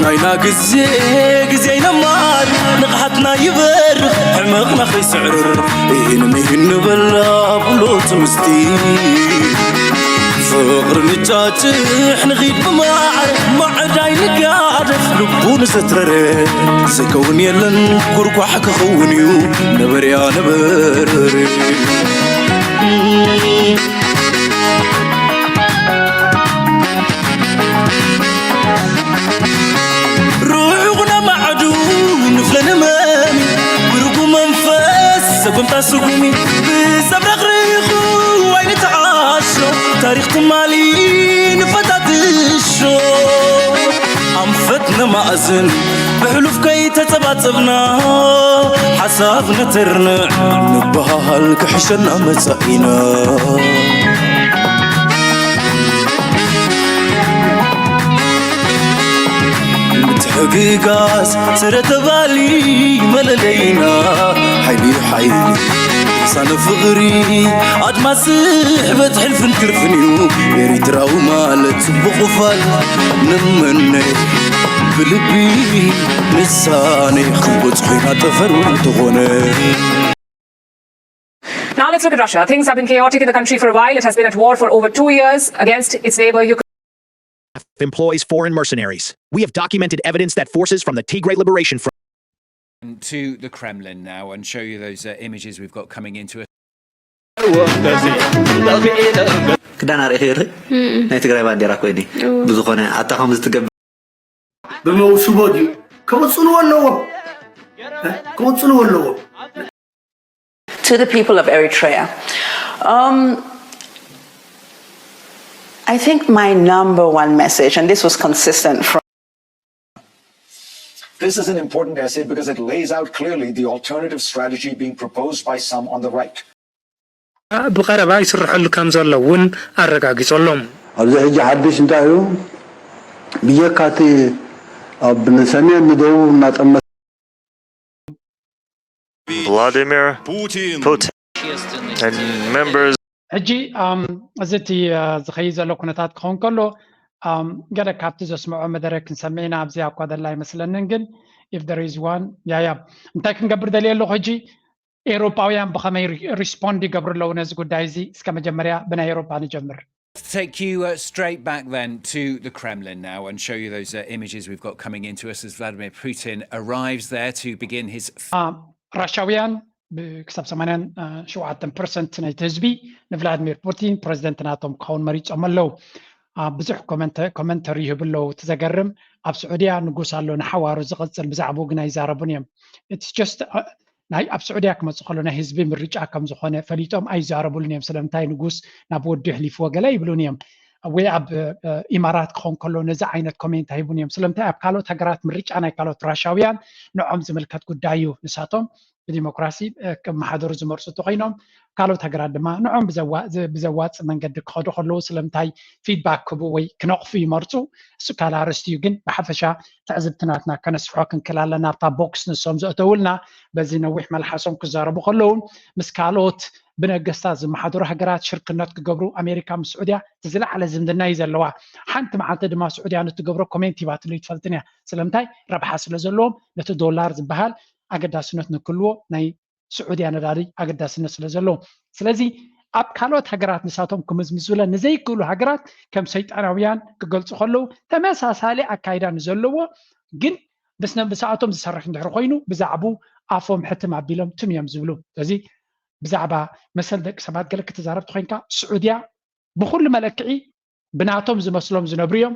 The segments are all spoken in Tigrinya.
ናይና ግዜ ግዜ ይነማር ንቕሓትና ይበርኽ ሕመቕና ከይስዕርር ኢህን ምሂን ንበላ ብሎ ትምስቲ ፍቕሪ ንጫጭሕ ንኺድ ብማዕረ ማዕዳይ ንጋደፍ ልቡ ንዘትረረ ዝከውን የለን ጉርጓሕ ክኸውን እዩ ነበርያ ነበርር ርሑቕ ነማዕዱ ንፍለ ንመሚ ብርጉ መንፈስ ሰጉምታ ስጉሚ ብሰብ ረኽሪኹ ኣይንተዓሾ ታሪኽ ትማሊ ንፈታትሾ ኣንፈት ነማእዝን ብሕሉፍ ከይተጸባጸብና ሓሳብ ነተርንዕ ንበሃል ክሕሸና መጻኢና ምትሕግጋዝ ስረ ተባሊ መለለይና ሓይሊ ሓይሊ ልሳነ ፍቕሪ ኣድማስ ስሕበት ሕልፍን ትርፍን እዩ ኤሪትራዊ ማለት ጽቡቕ ፋል ንመነ ብልቢ ንሳነ ክንጎጽ ኮይና ጠፈር እውን ተኾነ Now let's look at Russia. Things have been chaotic in the country for a while. It has been at war for over two years against its neighbor Ukraine. employs foreign mercenaries. We have documented evidence that forces from the Tigray Liberation Front. To the Kremlin now and show you those uh, images we've got coming into us. ክዳን ኣርእኺ ርእ ናይ ትግራይ ባንዴራ ኮይኒ ብዝኾነ ኣታ ከም ዝትገብር ብመውስቦ ድዩ ክቕፅልዎ ኣለዎም ክቕፅልዎ ኣለዎም To the people of Eritrea. Um, I think my number one message, and this was consistent from This is an important essay because it lays out clearly the alternative strategy being proposed by some on the right. ብቐረባ ይስርሐሉ ከም ዘሎ እውን ኣረጋጊጹ ኣሎ። ኣብዚ ሕጂ ሓድሽ እንታይ እዩ ብጀካ እቲ ኣብ ንሰሜን ንደቡብ እናጠመተ Vladimir Putin and members ሕጂ እዚ እቲ ዝኸይድ ዘሎ ኩነታት ክኸውን ከሎ ገለ ካብቲ ዘስምዖ መደረ ክንሰምዕ ኢና ኣብዚኣ እኳ ዘላ ኣይመስለንን ግን if there is one ያያ እንታይ ክንገብር ደልየ ኣለኹ ሕጂ ኤውሮጳውያን ብኸመይ respond ይገብሩ ኣለዉ ነዚ ጉዳይ እዚ እስከ መጀመርያ ብናይ ኤውሮጳ ንጀምር Take you uh, straight back then to the Kremlin now and show you those uh, images we've got coming into us as Vladimir Putin arrives there to begin his. ራሻውያን ክሳብ ሰማንያን ሸውዓተን ፐርሰንት ናይቲ ህዝቢ ንቭላድሚር ፑቲን ፕረዚደንት ናቶም ክኸውን መሪጾም ኣለዉ። ብዙሕ ኮመንተሪ ይህቡ ኣለዉ። እቲ ዘገርም ኣብ ስዑድያ ንጉስ ኣሎ ንሓዋሩ ዝቐጽል ብዛዕባኡ ግን ኣይዛረቡን እዮም። ናይ ኣብ ስዑድያ ክመጽእ ከሎ ናይ ህዝቢ ምርጫ ከም ዝኾነ ፈሊጦም ኣይዛረቡሉን እዮም። ስለምንታይ ንጉስ ናብ ወዱ የሕሊፍዎ ገለ ኣይብሉን እዮም። ወይ ኣብ ኢማራት ክኸውን ከሎ ነዚ ዓይነት ኮሜንት ኣይቡን እዮም። ስለምንታይ ኣብ ካልኦት ሃገራት ምርጫ ናይ ካልኦት ራሻውያን ንዖም ዝምልከት ጉዳይ እዩ። ንሳቶም ብዲሞክራሲ ክመሓደሩ ዝመርፁ እንተኮይኖም ካልኦት ሃገራት ድማ ንዖም ብዘዋፅ መንገዲ ክኸዱ ከለዉ ስለምንታይ ፊድባክ ክህቡ ወይ ክነቕፉ ይመርፁ። እሱ ካልእ ኣርእስቲ እዩ። ግን ብሓፈሻ ትዕዝብቲ ናትና ከነስፍሖ ክንክእል ኣለና ኣብታ ቦክስ ንሶም ዘእተውልና በዚ ነዊሕ መልሓሶም ክዛረቡ ከለዉ ምስ ካልኦት ብነገስታት ዝመሓደሩ ሃገራት ሽርክነት ክገብሩ ኣሜሪካ ምስ ስዑድያ እቲ ዝለዓለ ዝምድና እዩ ዘለዋ። ሓንቲ መዓልቲ ድማ ስዑድያ ንትገብሮ ኮሜንት ሂባትሉ ይትፈልጥን እያ። ስለምንታይ ረብሓ ስለ ዘለዎም ነቲ ዶላር ዝበሃል ኣገዳስነት ንክልዎ ናይ ስዑድያ ነዳዲ ኣገዳስነት ስለ ዘለዎ ስለዚ ኣብ ካልኦት ሃገራት ንሳቶም ክምዝምዙለ ንዘይክእሉ ሃገራት ከም ሰይጣናውያን ክገልፁ ከለዉ ተመሳሳሊ ኣካይዳ ንዘለዎ ግን ብስኣቶም ዝሰርሕ እንድሕር ኮይኑ ብዛዕቡ ኣፎም ሕትም ኣቢሎም ትም እዮም ዝብሉ። ስለዚ ብዛዕባ መሰል ደቂ ሰባት ገለ ክትዛረብ ተኮይንካ ስዑድያ ብኩሉ መለክዒ ብናቶም ዝመስሎም ዝነብሩ እዮም።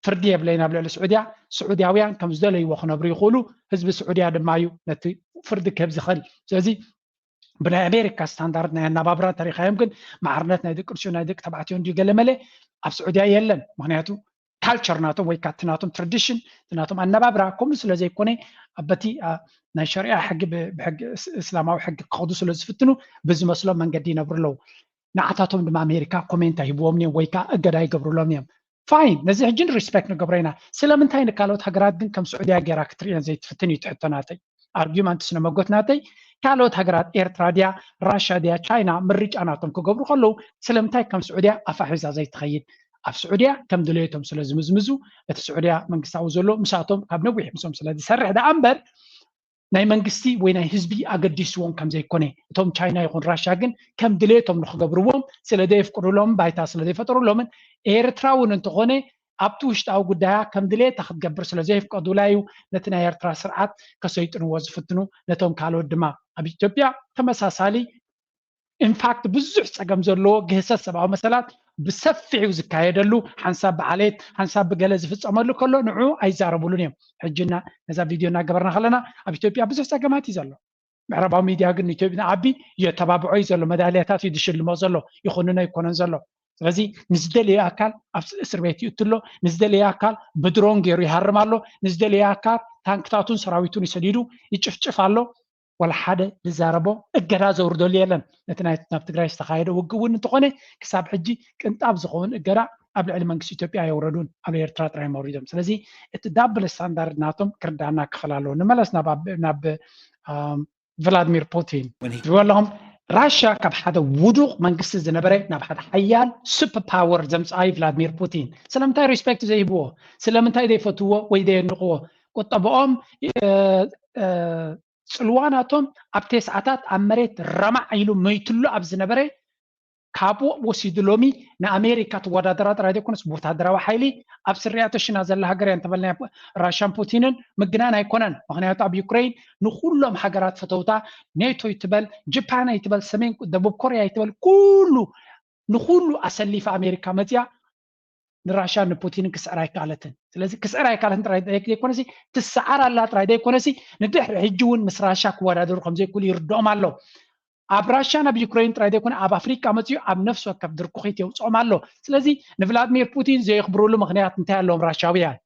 ፍርዲ የብለይን ኣብ ልዕሊ ስዑድያ። ስዑድያውያን ከም ዝደለይዎ ክነብሩ ይኽእሉ። ህዝቢ ስዑድያ ድማ እዩ ነቲ ፍርዲ ክህብ ዝኽእል። ስለዚ ብናይ ኣሜሪካ ስታንዳርድ ናይ ኣናባብራ ተሪኻዮም ግን ማዕርነት ናይ ደቂ ኣንስትዮ ናይ ደቂ ተባዕትዮ እንድዩ ገለ መለ ኣብ ስዑድያ የለን። ምክንያቱ ካልቸር ናቶም ወይ ካቲ ናቶም ትራዲሽን ናቶም ኣነባብራ ከምኡ ስለ ዘይኮነ በቲ ናይ ሸሪዓ ሕጊ ብሕጊ እስላማዊ ሕጊ ክኸዱ ስለ ዝፍትኑ ብዝመስሎም መንገዲ ይነብሩ ኣለዉ። ንዓታቶም ድማ ኣሜሪካ ኮሜንት ኣይህብዎም እዮም ወይ ከዓ እገዳ ይገብሩሎም እዮም። ፋይን ነዚ ሕጂ ሪስፔክት ንገብሮ ኢና። ስለምንታይ ንካልኦት ሃገራት ግን ከም ስዑድያ ገይራ ክትርእየን ዘይትፍትን እዩ ትሕቶ ናተይ። ኣርጊመንት ስነ መጎት ናተይ ካልኦት ሃገራት ኤርትራ ድያ ራሻ ድያ ቻይና ምርጫ ናቶም ክገብሩ ከለዉ ስለምንታይ ከም ስዑድያ ኣፋ ሒዛ ዘይትኸይድ ኣብ ስዑድያ ከም ድሌቶም ስለ ዝምዝምዙ፣ እቲ ስዑድያ መንግስታዊ ዘሎ ምሳቶም ካብ ነዊሕ ምሶም ስለ ዝሰርሕ ደኣ እምበር ናይ መንግስቲ ወይ ናይ ህዝቢ ኣገዲስዎም ከም ዘይኮነ፣ እቶም ቻይና ይኹን ራሻ ግን ከም ድሌቶም ንክገብርዎም ስለ ዘየፍቅዱሎም፣ ባይታ ስለ ዘይፈጠሩሎምን፣ ኤርትራ እውን እንተኾነ ኣብቲ ውሽጣዊ ጉዳያ ከም ድሌታ ክትገብር ስለ ዘየፍቀዱላ እዩ ነቲ ናይ ኤርትራ ስርዓት ከሰይጥንዎ ዝፍትኑ። ነቶም ካልኦት ድማ ኣብ ኢትዮጵያ ተመሳሳሊ ኢንፋክት ብዙሕ ጸገም ዘለዎ ግህሰት ሰብኣዊ መሰላት ብሰፊሑ ዝካየደሉ፣ ሓንሳብ ብዓሌት ሓንሳብ ብገለ ዝፍጸመሉ ከሎ ንዑ ኣይዛረቡሉን እዮም። ሕጂ እና ነዛ ቪድዮ እናገበርና ከለና ኣብ ኢትዮጵያ ብዙሕ ጸገማት እዩ ዘሎ። ምዕራባዊ ሚድያ ግን ንኢትዮጵያ ዓቢ የተባብዖ እዩ ዘሎ፣ መዳልያታት እዩ ዝሽልሞ ዘሎ፣ ይኹንኖ ኣይኮነን ዘሎ። ስለዚ ንዝደለየ ኣካል ኣብ እስር ቤት ይእቱ ኣሎ፣ ንዝደለየ ኣካል ብድሮን ገይሩ ይሃርም ኣሎ፣ ንዝደለየ ኣካል ታንክታቱን ሰራዊቱን ይሰዲዱ ይጭፍጭፍ ኣሎ። ወላ ሓደ ዝዛረቦ እገዳ ዘውርደሉ የለን። ነቲ ናይ ናብ ትግራይ ዝተኻየደ ውግእ እውን እንተኾነ ክሳብ ሕጂ ቅንጣብ ዝኸውን እገዳ ኣብ ልዕሊ መንግስቲ ኢትዮጵያ ኣየውረዱን፣ ኣብ ኤርትራ ጥራይ እዮም ኣውሪዶም። ስለዚ እቲ ዳብል ስታንዳርድ ናቶም ክርዳና ክኽእል ኣለዎ። ንመለስ ናብ ኣብ- ናብ ኣም፣ ቭላድሚር ፑቲን When he ዝበለኹም ራሽያ ካብ ሓደ ውዱቕ መንግስቲ ዝነበረ ናብ ሓደ ሓያል ሱፐር ፓወር ዘምፅኣይ ቭላድሚር ፑቲን። ስለምንታይ ሪስፔክት ዘይህብዎ? ስለምንታይ ዘይፈትዎ ወይ ዘየንቕዎ? ቁጠብኦም እ፣ እ፣ ጽልዋ ናቶም ኣብ ተስዓታት ኣብ መሬት ረማዕ ኢሉ መይትሉ ኣብ ዝነበረ ካብኡ ወሲዱ ሎሚ ንኣሜሪካ ትወዳደራ ጥራይ ዘይኮነስ ብወታደራዊ ሓይሊ ኣብ ስርያተ ሽና ዘላ ሃገር እያ እንተበልና ራሽያን ፑቲንን ምግናን ኣይኮነን። ምክንያቱ ኣብ ዩክሬን ንኩሎም ሃገራት ፈተውታ ኔቶ ይትበል ጃፓን ይትበል ሰሜን ደቡብ ኮርያ ይትበል ኩሉ ንኩሉ ኣሰሊፋ ኣሜሪካ መፅያ ንራሽያ ንፑቲንን ክስዕር ኣይከኣለትን። ስለዚ ክስዕር ኣይከኣለትን ጥራይ ዘይኮነሲ ትሰዓር ኣላ ጥራይ ዘይኮነሲ ንድሕሪ ሕጂ እውን ምስ ራሽያ ክወዳደሩ ከምዘይክእሉ ይርድኦም ኣሎ። ኣብ ራሽያ ናብ ዩክሬን ጥራይ ዘይኮነ ኣብ ኣፍሪቃ መፅዩ ኣብ ነፍሲ ወከፍ ድርኩኺት የውፅኦም ኣሎ። ስለዚ ንቭላድሚር ፑቲን ዘየኽብሩሉ ምክንያት እንታይ ኣለዎም ራሽያውያን?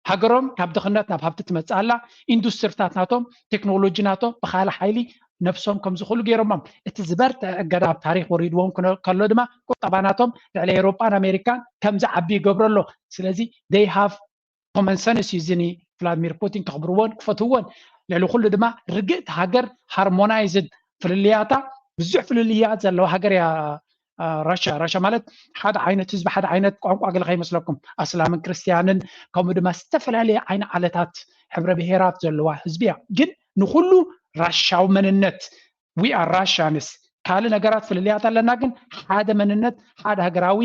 ሃገሮም ካብ ድኽነት ናብ ሃብቲ ትመፅእ ኣላ። ኢንዱስትሪታት ናቶም ቴክኖሎጂ ናቶም ብካልእ ሓይሊ ነብሶም ከም ዝኽእሉ ገይሮሞም። እቲ ዝበርትዐ እገዳ ኣብ ታሪክ ወሪድዎም ክነ- ከሎ ድማ ቁጠባ ናቶም ልዕሊ ኤውሮጳን ኣሜሪካን ከም ዝዓቢ ይገብሮ ኣሎ። ስለዚ they have common sense እዩ እዚ ንቭላድሚር ፑቲን ከኽብርዎን ክፈትውዎን። ልዕሊ ኩሉ ድማ ርግእቲ ሃገር ሃርሞናይዝድ ፍልልያታ ብዙሕ ፍልልያት ዘለዋ ሃገር እያ ራሽያ። ራሽያ ማለት ሓደ ዓይነት ህዝቢ፣ ሓደ ዓይነት ቋንቋ ገለ ከይመስለኩም፣ ኣስላምን ክርስትያንን ከምኡ ድማ ዝተፈላለየ ዓይነ ዓለታት ሕብረ ብሄራት ዘለዋ ህዝቢ እያ። ግን ንኩሉ ራሻዊ መንነት we are Russians ካልእ ነገራት ፍልልያት ኣለና፣ ግን ሓደ መንነት ሓደ ሃገራዊ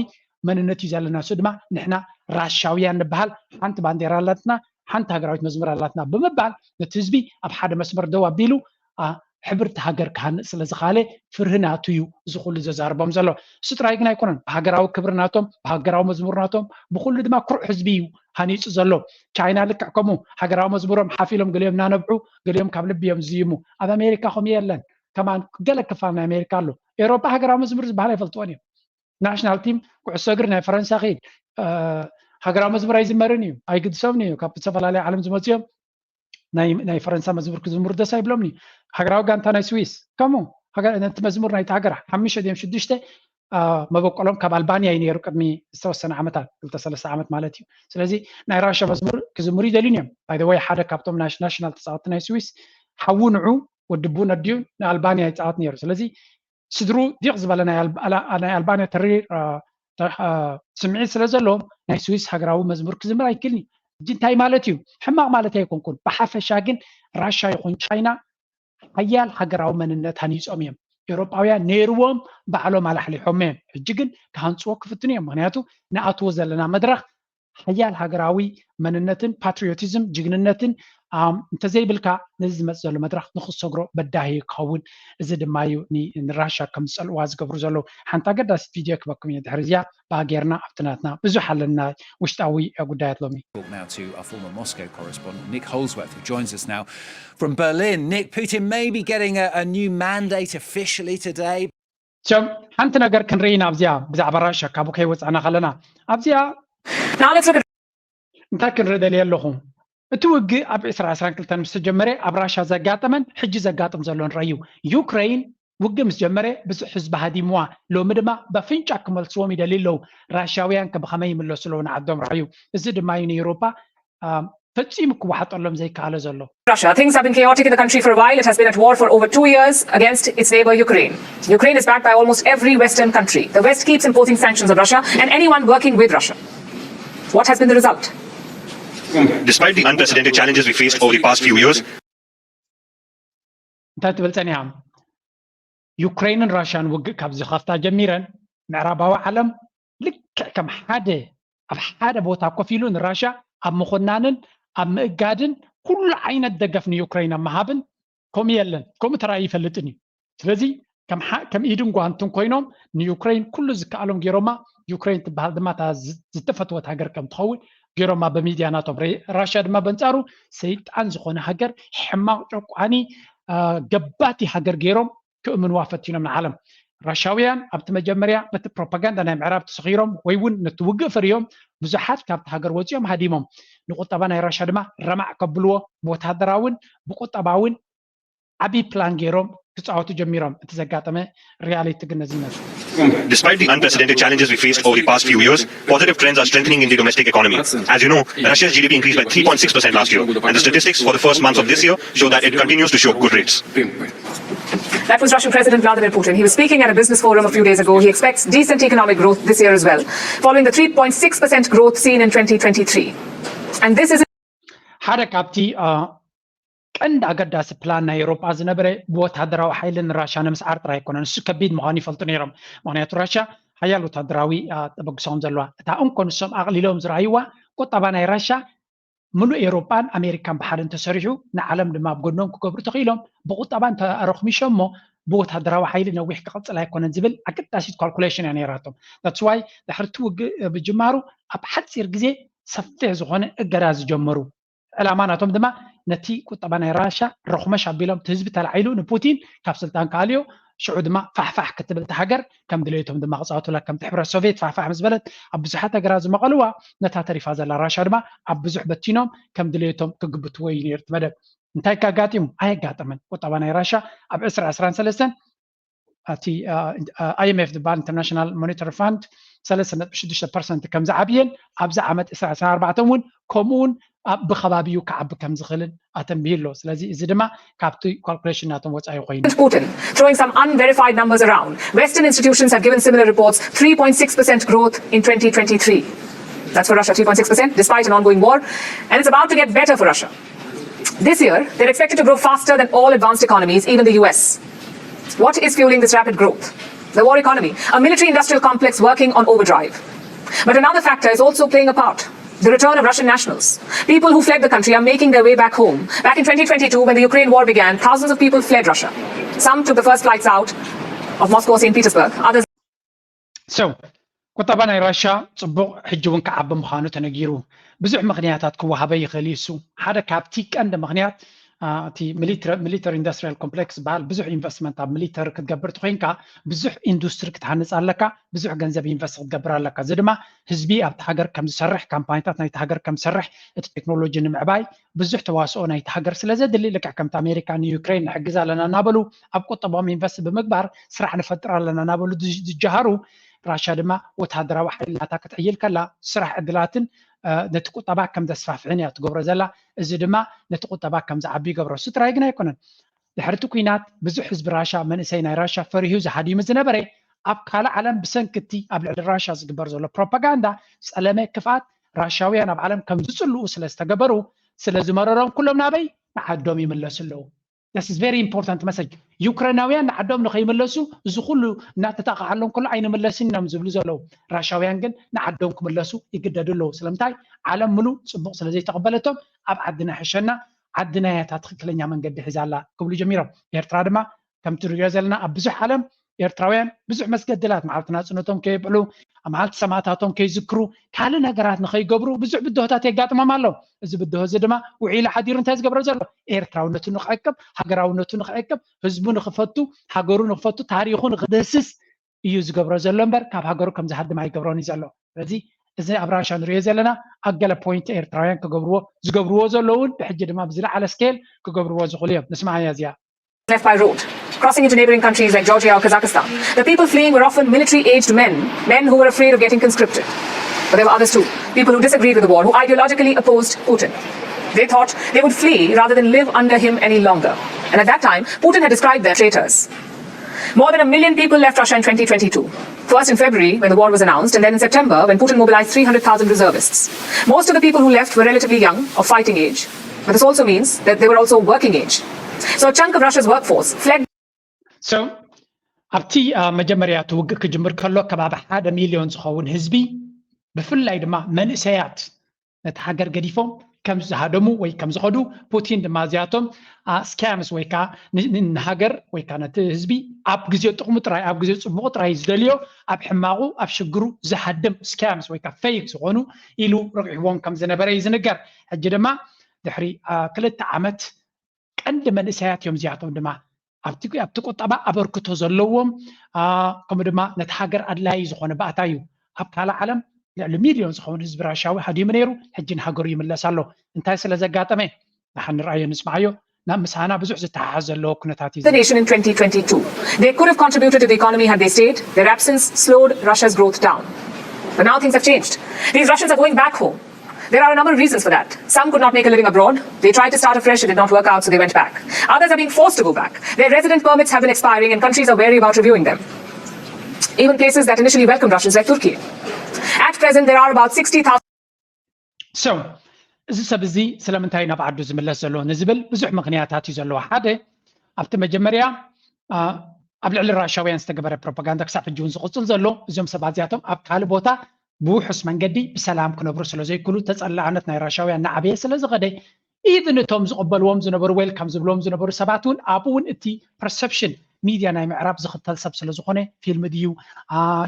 መንነት እዩ ዘለና። እሱ ድማ ንሕና ራሻውያን ንበሃል። ሓንቲ ባንዴራ ኣላትና፣ ሓንቲ ሃገራዊት መዝሙር ኣላትና ብምባል ነቲ ህዝቢ ኣብ ሓደ መስመር ደው ኣቢሉ ኣ- ሕብርቲ ሃገር ክሃንፅ ስለ ዝኻለ ፍርሂ ናቱ እዩ እዚ ኩሉ ዘዛርቦም ዘሎ። እሱ ጥራይ ግን ኣይኮነን። ብሃገራዊ ክብሪ ናቶም፣ ብሃገራዊ መዝሙር ናቶም፣ ብኩሉ ድማ ኩሩዕ ህዝቢ እዩ ሃኒፁ ዘሎ። ቻይና ልክዕ ከምኡ ሃገራዊ መዝሙሮም ሓፍ ኢሎም ገሊኦም እናነብዑ ገሊኦም ካብ ልቢ እዮም ዝዝይሙ። ኣብ ኣሜሪካ ከምኡ የለን። ከማን ገለ ክፋል ናይ ኣሜሪካ ኣሎ። ኤውሮጳ ሃገራዊ መዝሙር ዝበሃል ኣይፈልጥዎን እዮም። ናሽናል ቲም ኩዕሶ እግሪ ናይ ፈረንሳ ክኢድ ሃገራዊ መዝሙር ኣይዝመርን እዩ፣ ኣይግድሶምን እዩ። ካብ ዝተፈላለየ ዓለም ዝመፅኦም ናይ ፈረንሳ መዝሙር ክዝምሩ ደስ ኣይብሎም እዩ። ሃገራዊ ጋንታ ናይ ስዊስ ከምኡ ነቲ መዝሙር ናይቲ ሃገር ሓሙሽተ ድዮም ሽዱሽተ መበቆሎም ካብ ኣልባንያ እዩ ነይሩ ቅድሚ ዝተወሰነ ዓመታት ክልተ ሰለስተ ዓመት ማለት እዩ። ስለዚ ናይ ራሻ መዝሙር ክዝምሩ ይደልዩን እዮም። ባይደወይ ሓደ ካብቶም ናሽናል ተፃወቲ ናይ ስዊስ ሓዉ ንዑ ወዲ ቡን ኣድዩ ንኣልባንያ ይፃወት ነይሩ። ስለዚ ስድሩ ዲቕ ዝበለ ናይ ኣልባንያ ተሪር ስምዒት ስለ ዘለዎም ናይ ስዊስ ሃገራዊ መዝሙር ክዝምር ኣይክልኒ። እዚ እንታይ ማለት እዩ? ሕማቕ ማለት ኣይኮንኩን። ብሓፈሻ ግን ራሻ ይኹን ቻይና ሓያል ሃገራዊ መንነት ሃኒፆም እዮም። ኤውሮጳውያን ነይርዎም ባዕሎም ኣላሕሊሖም እዮም። ሕጂ ግን ክሃንፅዎ ክፍትኑ እዮም። ምክንያቱ ንኣትዎ ዘለና መድረኽ ሓያል ሃገራዊ መንነትን ፓትሪዮቲዝም ጅግንነትን እንተዘይብልካ ነዚ ዝመፅ ዘሎ መድረኽ ንክሰግሮ በዳሂ ክኸውን። እዚ ድማ እዩ ንራሻ ከም ዝፀልእዋ ዝገብሩ ዘለዉ። ሓንቲ ኣገዳሲት ቪድዮ ክበኩም እየ ድሕሪ እዚኣ ብኣጌርና ኣብቲ ናትና ብዙሕ ኣለና ውሽጣዊ ጉዳያት ሎሚ። Talk now to our former Moscow correspondent Nick Holdsworth, who joins us now from Berlin. Nick, Putin may be getting a, a new mandate officially today. ሸም ሓንቲ ነገር ክንርኢ ኢና ኣብዚኣ ብዛዕባ ራሻ ካብኡ ከይወፃና ከለና ኣብዚኣ እንታይ ክንርኢ ደልየ ኣለኹ? እቲ ውግእ ኣብ ዕስራ ዕስራን ክልተን ምስ ተጀመረ ኣብ ራሻ ዘጋጠመን ሕጂ ዘጋጥም ዘሎን ረዩ። ዩክረይን ውግእ ምስ ጀመረ ብዙሕ ህዝቢ ሃዲምዋ። ሎሚ ድማ በፍንጫ ክመልስዎም ይደልዩ ኣለዉ። ራሻውያን ከ ብኸመይ ይምለሱ ኣለዉ ንዓዶም ረዩ። እዚ ድማ እዩ ንኤውሮጳ ፈጺሙ ክወሓጠሎም ዘይከኣለ ዘሎ። Russia. Things have been chaotic in the country for a while. It has been at war for over two years against its neighbor Ukraine. Ukraine is backed by almost every Western country. The West keeps imposing sanctions on Russia and anyone working with Russia. What has been the result? Despite the unprecedented challenges we faced over the past few years, እንታይ ትብል ጸኒሓ? ዩክሬንን ራሽያን ውግእ ካብ ዝኸፍታ ጀሚረን ምዕራባዊ ዓለም ልክዕ ከም ሓደ ኣብ ሓደ ቦታ ኮፍ ኢሉ ንራሽያ ኣብ ምኹናንን ኣብ ምእጋድን ኩሉ ዓይነት ደገፍ ንዩክሬን ኣብ ምሃብን ከምኡ የለን፣ ከምኡ ተራእዩ ይፈልጥን እዩ። ስለዚ ከም ኢድን ጓንትን ኮይኖም ንዩክሬን ኩሉ ዝከኣሎም ገይሮማ። ዩክሬን ትበሃል ድማ እታ ዝተፈትወት ሃገር ከም ትኸውን ገይሮማ ብሚድያ ናቶም። ራሽያ ድማ በንጻሩ ሰይጣን ዝኾነ ሃገር፣ ሕማቕ ጨቋኒ ገባቲ ሃገር ገይሮም ክእምንዋ ፈቲኖም ንዓለም። ራሻውያን ኣብቲ መጀመርያ በቲ ፕሮፓጋንዳ ናይ ምዕራብ ተሰኺሮም ወይ እውን ነቲ ውግእ ፈሪዮም ብዙሓት ካብቲ ሃገር ወፂኦም ሃዲሞም። ንቁጠባ ናይ ራሻ ድማ ረማዕ ከብልዎ ብወታደራውን ብቁጠባውን ዓብዪ ፕላን ገይሮም ክፃወቱ ጀሚሮም። እቲ ዘጋጠመ ሪያሊቲ ግን ነዚ ይመስል። Despite the unprecedented challenges we faced over the past few years, positive trends are strengthening in the domestic economy. As you know, Russia's G D P increased by three point six percent last year, and the statistics for the first months of this year show that it continues to show good rates. That was Russian President Vladimir Putin. He was speaking at a business forum a few days ago. He expects decent economic growth this year as well, following the three point six percent growth seen in twenty twenty-three. And this is ሓደ ካብቲ ቀንዲ ኣገዳሲ ፕላን ናይ ኤውሮጳ ዝነበረ ብወታደራዊ ሓይሊ ንራሻ ንምስዓር ጥራይ ኣይኮነን። እሱ ከቢድ ምዃኑ ይፈልጡ ነይሮም። ምክንያቱ ራሻ ሓያል ወታደራዊ ተበግሶም ዘለዋ፣ እታ እንኮ ንሶም ኣቕሊሎም ዝረኣይዋ ቁጠባ ናይ ራሻ ምሉእ ኤውሮጳን ኣሜሪካን ብሓደ እንተሰሪሑ ንዓለም ድማ ኣብ ጎድኖም ክገብሩ ተኽኢሎም ብቁጠባ እንተረኽሚሾሞ ብወታደራዊ ሓይሊ ነዊሕ ክቕፅል ኣይኮነን ዝብል ኣገዳሲት ካልኩሌሽን እያ ነይራቶም። That's why ድሕርቲ ውግእ ብጅማሩ ኣብ ሓፂር ግዜ ሰፊሕ ዝኾነ እገዳ ዝጀመሩ። ዕላማ ናቶም ድማ ነቲ ቁጠባ ናይ ራሻ ረኹመሽ ኣቢሎም እቲ ህዝቢ ተላዒሉ ንፑቲን ካብ ስልጣን ክኣልዮ፣ ሽዑ ድማ ፋሕፋሕ ክትብል እታ ሃገር ከም ድሌቶም ድማ ክፃወቱላ፣ ከምቲ ሕብረት ሶቪየት ፋሕፋሕ ምስ በለት ኣብ ብዙሓት ሃገራት ዝመቐልዋ፣ ነታ ተሪፋ ዘላ ራሻ ድማ ኣብ ብዙሕ በቲኖም ከም ድሌቶም ክግብትዎ እዩ ነይሩ እቲ መደብ። እንታይ ካጋጢሙ? ኣየጋጠመን። ቁጠባ ናይ ራሻ ኣብ ዕስራ ዕስራን ሰለስተን ኣብቲ ኣይኤምኤፍ ዝበሃል ኢንተርናሽናል ሞኒተሪ ፋንድ ሰለስተ ነጥቢ ሽዱሽተ ፐርሰንት ከም ዝዓብየን ኣብዚ ዓመት ዕስራ ዕስራን ኣርባዕተን እውን ከምኡውን ብከባቢኡ ክዓቢ ከም ዝኽእልን ኣተንቢሁ ኣሎ። ስለዚ እዚ ድማ ካብቲ ካልኩሌሽን ናቶም ወፃኢ ኮይኑ Putin, throwing some unverified numbers around. Western institutions have given similar reports, three point six percent growth in twenty twenty-three. That's for Russia, three point six percent, despite an ongoing war. And it's about to get better for Russia. This year, they're expected to grow faster than all advanced economies, even the U S. What is fueling this rapid growth? The war economy, a military industrial complex working on overdrive. But another factor is also playing a part, the return of Russian nationals, people who fled the country, are making their way back home. Back in twenty twenty-two, when the Ukraine war began, thousands of people fled Russia. Some took the first flights out of Moscow or Saint Petersburg, others So, ቁጠባ ናይ ራሻ ፅቡቕ ሕጂ እውን ክዓቢ ምዃኑ ተነጊሩ። ብዙሕ ምኽንያታት ክወሃበ ይኽእል እዩ። እሱ ሓደ ካብቲ ቀንዲ ምኽንያት እቲ ሚሊተሪ ኢንዱስትሪያል ኮምፕሌክስ ዝበሃል ብዙሕ ኢንቨስትመንት ኣብ ሚሊተሪ ክትገብር ተኮይንካ ብዙሕ ኢንዱስትሪ ክትሃንፅ ኣለካ፣ ብዙሕ ገንዘብ ኢንቨስት ክትገብር ኣለካ። እዚ ድማ ህዝቢ ኣብቲ ሃገር ከም ዝሰርሕ፣ ካምፓኒታት ናይቲ ሃገር ከም ዝሰርሕ፣ እቲ ቴክኖሎጂ ንምዕባይ ብዙሕ ተዋስኦ ናይቲ ሃገር ስለ ዘድሊ፣ ልክዕ ከምቲ ኣሜሪካ ንዩክሬን ንሕግዝ ኣለና እናበሉ ኣብ ቁጠባኦም ኢንቨስት ብምግባር ስራሕ ንፈጥር ኣለና እናበሉ ዝጀሃሩ፣ ራሻ ድማ ወታደራዊ ሓይሊ ናታ ክትሕይል ከላ ስራሕ ዕድላትን ነቲ ቁጠባ ከም ዘስፋፍሕን እያ ትገብሮ ዘላ። እዚ ድማ ነቲ ቁጠባ ከም ዝዓቢ ይገብሮ። እሱ ጥራይ ግን ኣይኮነን። ድሕርቲ ኩናት ብዙሕ ህዝቢ ራሻ፣ መንእሰይ ናይ ራሻ ፈሪሁ ዝሃዲሙ ዝነበረ ኣብ ካልእ ዓለም ብሰንኪ እቲ ኣብ ልዕሊ ራሻ ዝግበር ዘሎ ፕሮፓጋንዳ ጸለመ ክፍኣት ራሻውያን ኣብ ዓለም ከም ዝጽልኡ ስለ ዝተገበሩ ስለ ዝመረሮም ኩሎም ናበይ ንዓዶም ይምለሱ ኣለዉ። This is very important message። ዩክሬናውያን ንዓዶም ንኸይምለሱ እዚ ኩሉ እናተጣቕዓሎም ከሎ ኣይንምለስን እዮም ዝብሉ ዘለዉ። ራሻውያን ግን ንዓዶም ክምለሱ ይግደዱ ኣለዉ። ስለምንታይ? ዓለም ምሉእ ጽቡቕ ስለ ዘይተቐበለቶም ኣብ ዓድና ሕሸና፣ ዓድና እያ እታ ትኽክለኛ መንገዲ ሒዛ ኣላ ክብሉ ጀሚሮም። ኤርትራ ድማ ከምቲ ንሪኦ ዘለና ኣብ ብዙሕ ዓለም ኤርትራውያን ብዙሕ መስገድላት መዓልቲ ናጽነቶም ከየብዕሉ፣ መዓልቲ ሰማእታቶም ከይዝክሩ፣ ካልእ ነገራት ንኸይገብሩ ብዙሕ ብድሆታት የጋጥሞም ኣሎ። እዚ ብድሆ እዚ ድማ ውዒሉ ሓዲሩ እንታይ ዝገብሮ ዘሎ? ኤርትራውነቱ ንኽዕቅብ፣ ሃገራውነቱ ንኽዕቅብ፣ ህዝቡ ንኽፈቱ፣ ሃገሩ ንኽፈቱ፣ ታሪኹ ንኽድህስስ እዩ ዝገብሮ ዘሎ እምበር ካብ ሃገሩ ከም ዝሃድም ኣይገብሮን እዩ ዘሎ። ስለዚ እዚ ኣብ ራሻ ንሪኦ ዘለና ኣብ ገለ ፖይንት ኤርትራውያን ክገብርዎ ዝገብርዎ ዘለውን ብሕጂ ድማ ብዝለዓለ ስኬል ክገብርዎ ዝኽእሉ እዮም። ንስማዓያ እዚኣ። left by road, crossing into neighboring countries like Georgia or Kazakhstan. The people fleeing were often military aged men, men who were afraid of getting conscripted. But there were others too, people who disagreed with the war, who ideologically opposed Putin. They thought they would flee rather than live under him any longer. And at that time, Putin had described them as traitors. More than a million people left Russia in twenty twenty-two. First in February, when the war was announced, and then in September, when Putin mobilized three hundred thousand reservists. Most of the people who left were relatively young, of fighting age, but this also means that they were also working age. So a chunk of Russia's workforce fled. So ኣብቲ መጀመርያ እቲ ውግእ ክጅምር ከሎ ከባቢ ሓደ ሚልዮን ዝኸውን ህዝቢ ብፍላይ ድማ መንእሰያት ነቲ ሃገር ገዲፎም ከም ዝሃደሙ ወይ ከም ዝኸዱ ፑቲን ድማ እዚኣቶም scams ወይ ከዓ ንሃገር ወይ ከዓ ነቲ ህዝቢ ኣብ ግዜ ጥቕሙ ጥራይ ኣብ ግዜ ፅቡቕ ጥራይ ዝደልዮ ኣብ ሕማቑ ኣብ ሽግሩ ዝሃድም scams ወይ ከዓ fake ዝኾኑ ኢሉ ረቂሕዎም ከም ዝነበረ እዩ ዝንገር። ሕጂ ድማ ድሕሪ ክልተ ዓመት ቀንዲ መንእሰያት እዮም እዚኣቶም ድማ ኣብቲ ኣብቲ ቁጠባ ኣበርክቶ ዘለዎም ከምኡ ድማ ነቲ ሃገር ኣድላዪ ዝኾነ ባእታ እዩ። ኣብ ካልእ ዓለም ልዕሊ ሚልዮን ዝኸውን ህዝቢ ራሻዊ ሃዲሙ ነይሩ፣ ሕጂ ንሃገሩ ይምለስ ኣሎ። እንታይ ስለ ዘጋጠመ? ንሓን ንርኣዮ ንስምዓዮ። ናብ ምሳና ብዙሕ ዝተሓሓዝ ዘለዎ ኩነታት እዩ። The nation in twenty twenty-two. They could have contributed to the economy had they stayed. Their absence slowed Russia's growth down. But now things have changed. These Russians are going back home. There are a number of reasons for that. Some could not make a living abroad. They tried to start afresh, it did not work out, so they went back. Others are being forced to go back. Their resident permits have been expiring, and countries are wary about reviewing them. Even places that initially welcomed Russians, like Turkey. At present, there are about sixty thousand. So, እዚ ሰብ እዚ ስለምንታይ ናብ ዓዱ ዝምለስ ዘሎ ንዝብል ብዙሕ ምክንያታት እዩ ዘለዎ። ሓደ ኣብቲ መጀመርያ ኣብ ልዕሊ ራሻውያን ዝተገበረ ፕሮፓጋንዳ ክሳብ ሕጂ እውን ዝቕፅል ዘሎ እዚኦም ሰባት እዚኣቶም ኣብ ካልእ ቦታ ብውሑስ መንገዲ ብሰላም ክነብሩ ስለ ዘይክእሉ ተፀላእነት ናይ ራሻውያን ናዕበየ ስለ ዝኸደ even እቶም ዝቕበልዎም ዝነበሩ welcome ዝብልዎም ዝነበሩ ሰባት እውን ኣብኡ እውን እቲ perception ሚድያ ናይ ምዕራብ ዝኽተል ሰብ ስለ ዝኾነ ፊልም ድዩ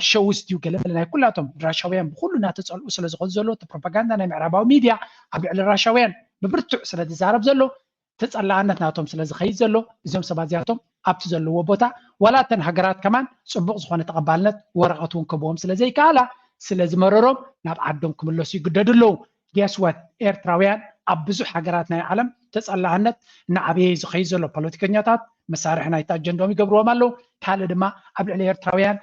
ሸውስ ድዩ ገለመለ ናይ ኩላቶም ራሻውያን ብኩሉ እናተፀልኡ ስለ ዝኾኑ ዘሎ እቲ ፕሮፓጋንዳ ናይ ምዕራባዊ ሚድያ ኣብ ልዕሊ ራሻውያን ብብርቱዕ ስለ ዝዛረብ ዘሎ ተፀላእነት ናቶም ስለ ዝኸይድ ዘሎ እዚኦም ሰባት እዚኣቶም ኣብቲ ዘለዎ ቦታ ዋላ እተን ሃገራት ከማን ፅቡቕ ዝኾነ ተቐባልነት ወረቐት እውን ክህብዎም ስለ ዘይከኣላ ስለ ዝመረሮም ናብ ዓዶም ክምለሱ ይግደዱ ኣለዉ። Guess what? ኤርትራውያን ኣብ ብዙሕ ሃገራት ናይ ዓለም ተፀላእነት እናዓበየ እዩ ዝኸይድ ዘሎ። ፖለቲከኛታት መሳርሒ ናይቲ ኣጀንዳኦም ይገብርዎም ኣለዉ። ካልእ ድማ ኣብ ልዕሊ ኤርትራውያን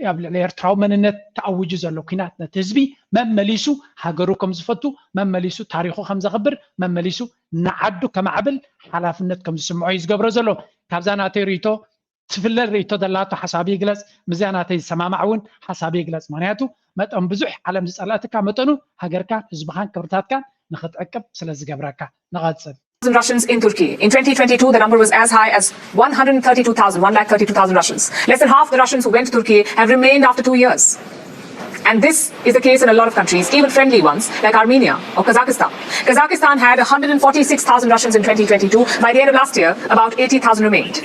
ኣብ ልዕሊ ኤርትራዊ መንነት ተኣዊጁ ዘሎ ኲናት ነቲ ህዝቢ መመሊሱ ሃገሩ ከም ዝፈቱ መመሊሱ ታሪኹ ከም ዘኽብር መመሊሱ ንዓዱ ከማዕብል ሓላፍነት ከም ዝስምዖ እዩ ዝገብሮ ዘሎ። ካብዛ ናተይ ርእይቶ ትፍለል ርእይቶ ዘላቶ ሓሳብ ይግለጽ፣ ምስዚኣ ናተይ ዝሰማማዕ እውን ሓሳብ ይግለጽ። ምክንያቱ መጠን ብዙሕ ዓለም ዝጸልኣትካ መጠኑ ሃገርካን ህዝብኻን ክብርታትካን ንኽትዕቅብ ስለ ዝገብረካ። ንቐጽል። Russians in Turkey. In twenty twenty-two, the number was as high as one hundred thirty-two thousand, one lakh thirty-two thousand Russians. Less than half the Russians who went to Turkey have remained after two years. And this is the case in a lot of countries, even friendly ones like Armenia or Kazakhstan. Kazakhstan had one hundred forty-six thousand Russians in twenty twenty-two. By the end of last year, about eighty thousand remained.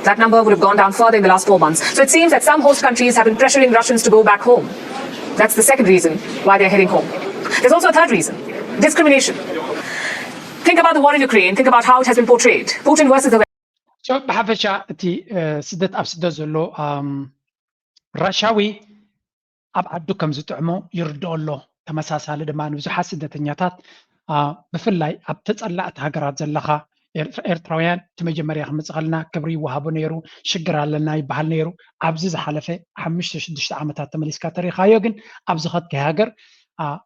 That number would have gone down further in the last four months. So it seems that some host countries have been pressuring Russians to go back home. That's the second reason why they're heading home. There's also a third reason: discrimination. Think about the war in Ukraine. Think about how it has been portrayed. Putin versus the West. ብሓፈሻ እቲ ስደት ኣብ ስደት ዘሎ ራሻዊ ኣብ ዓዱ ከም ዝጥዕሞ ይርድኦ ኣሎ። ተመሳሳሊ ድማ ንብዙሓት ስደተኛታት ብፍላይ ኣብ ተፀላእቲ ሃገራት ዘለኻ ኤርትራውያን እቲ መጀመርያ ክመፅእ ከለና ክብሪ ይወሃቦ ነይሩ፣ ሽግር ኣለና ይበሃል ነይሩ። ኣብዚ ዝሓለፈ ሓሙሽተ ሽዱሽተ ዓመታት ተመሊስካ ተሪኻዮ ግን ኣብ ዝኸድካዮ ሃገር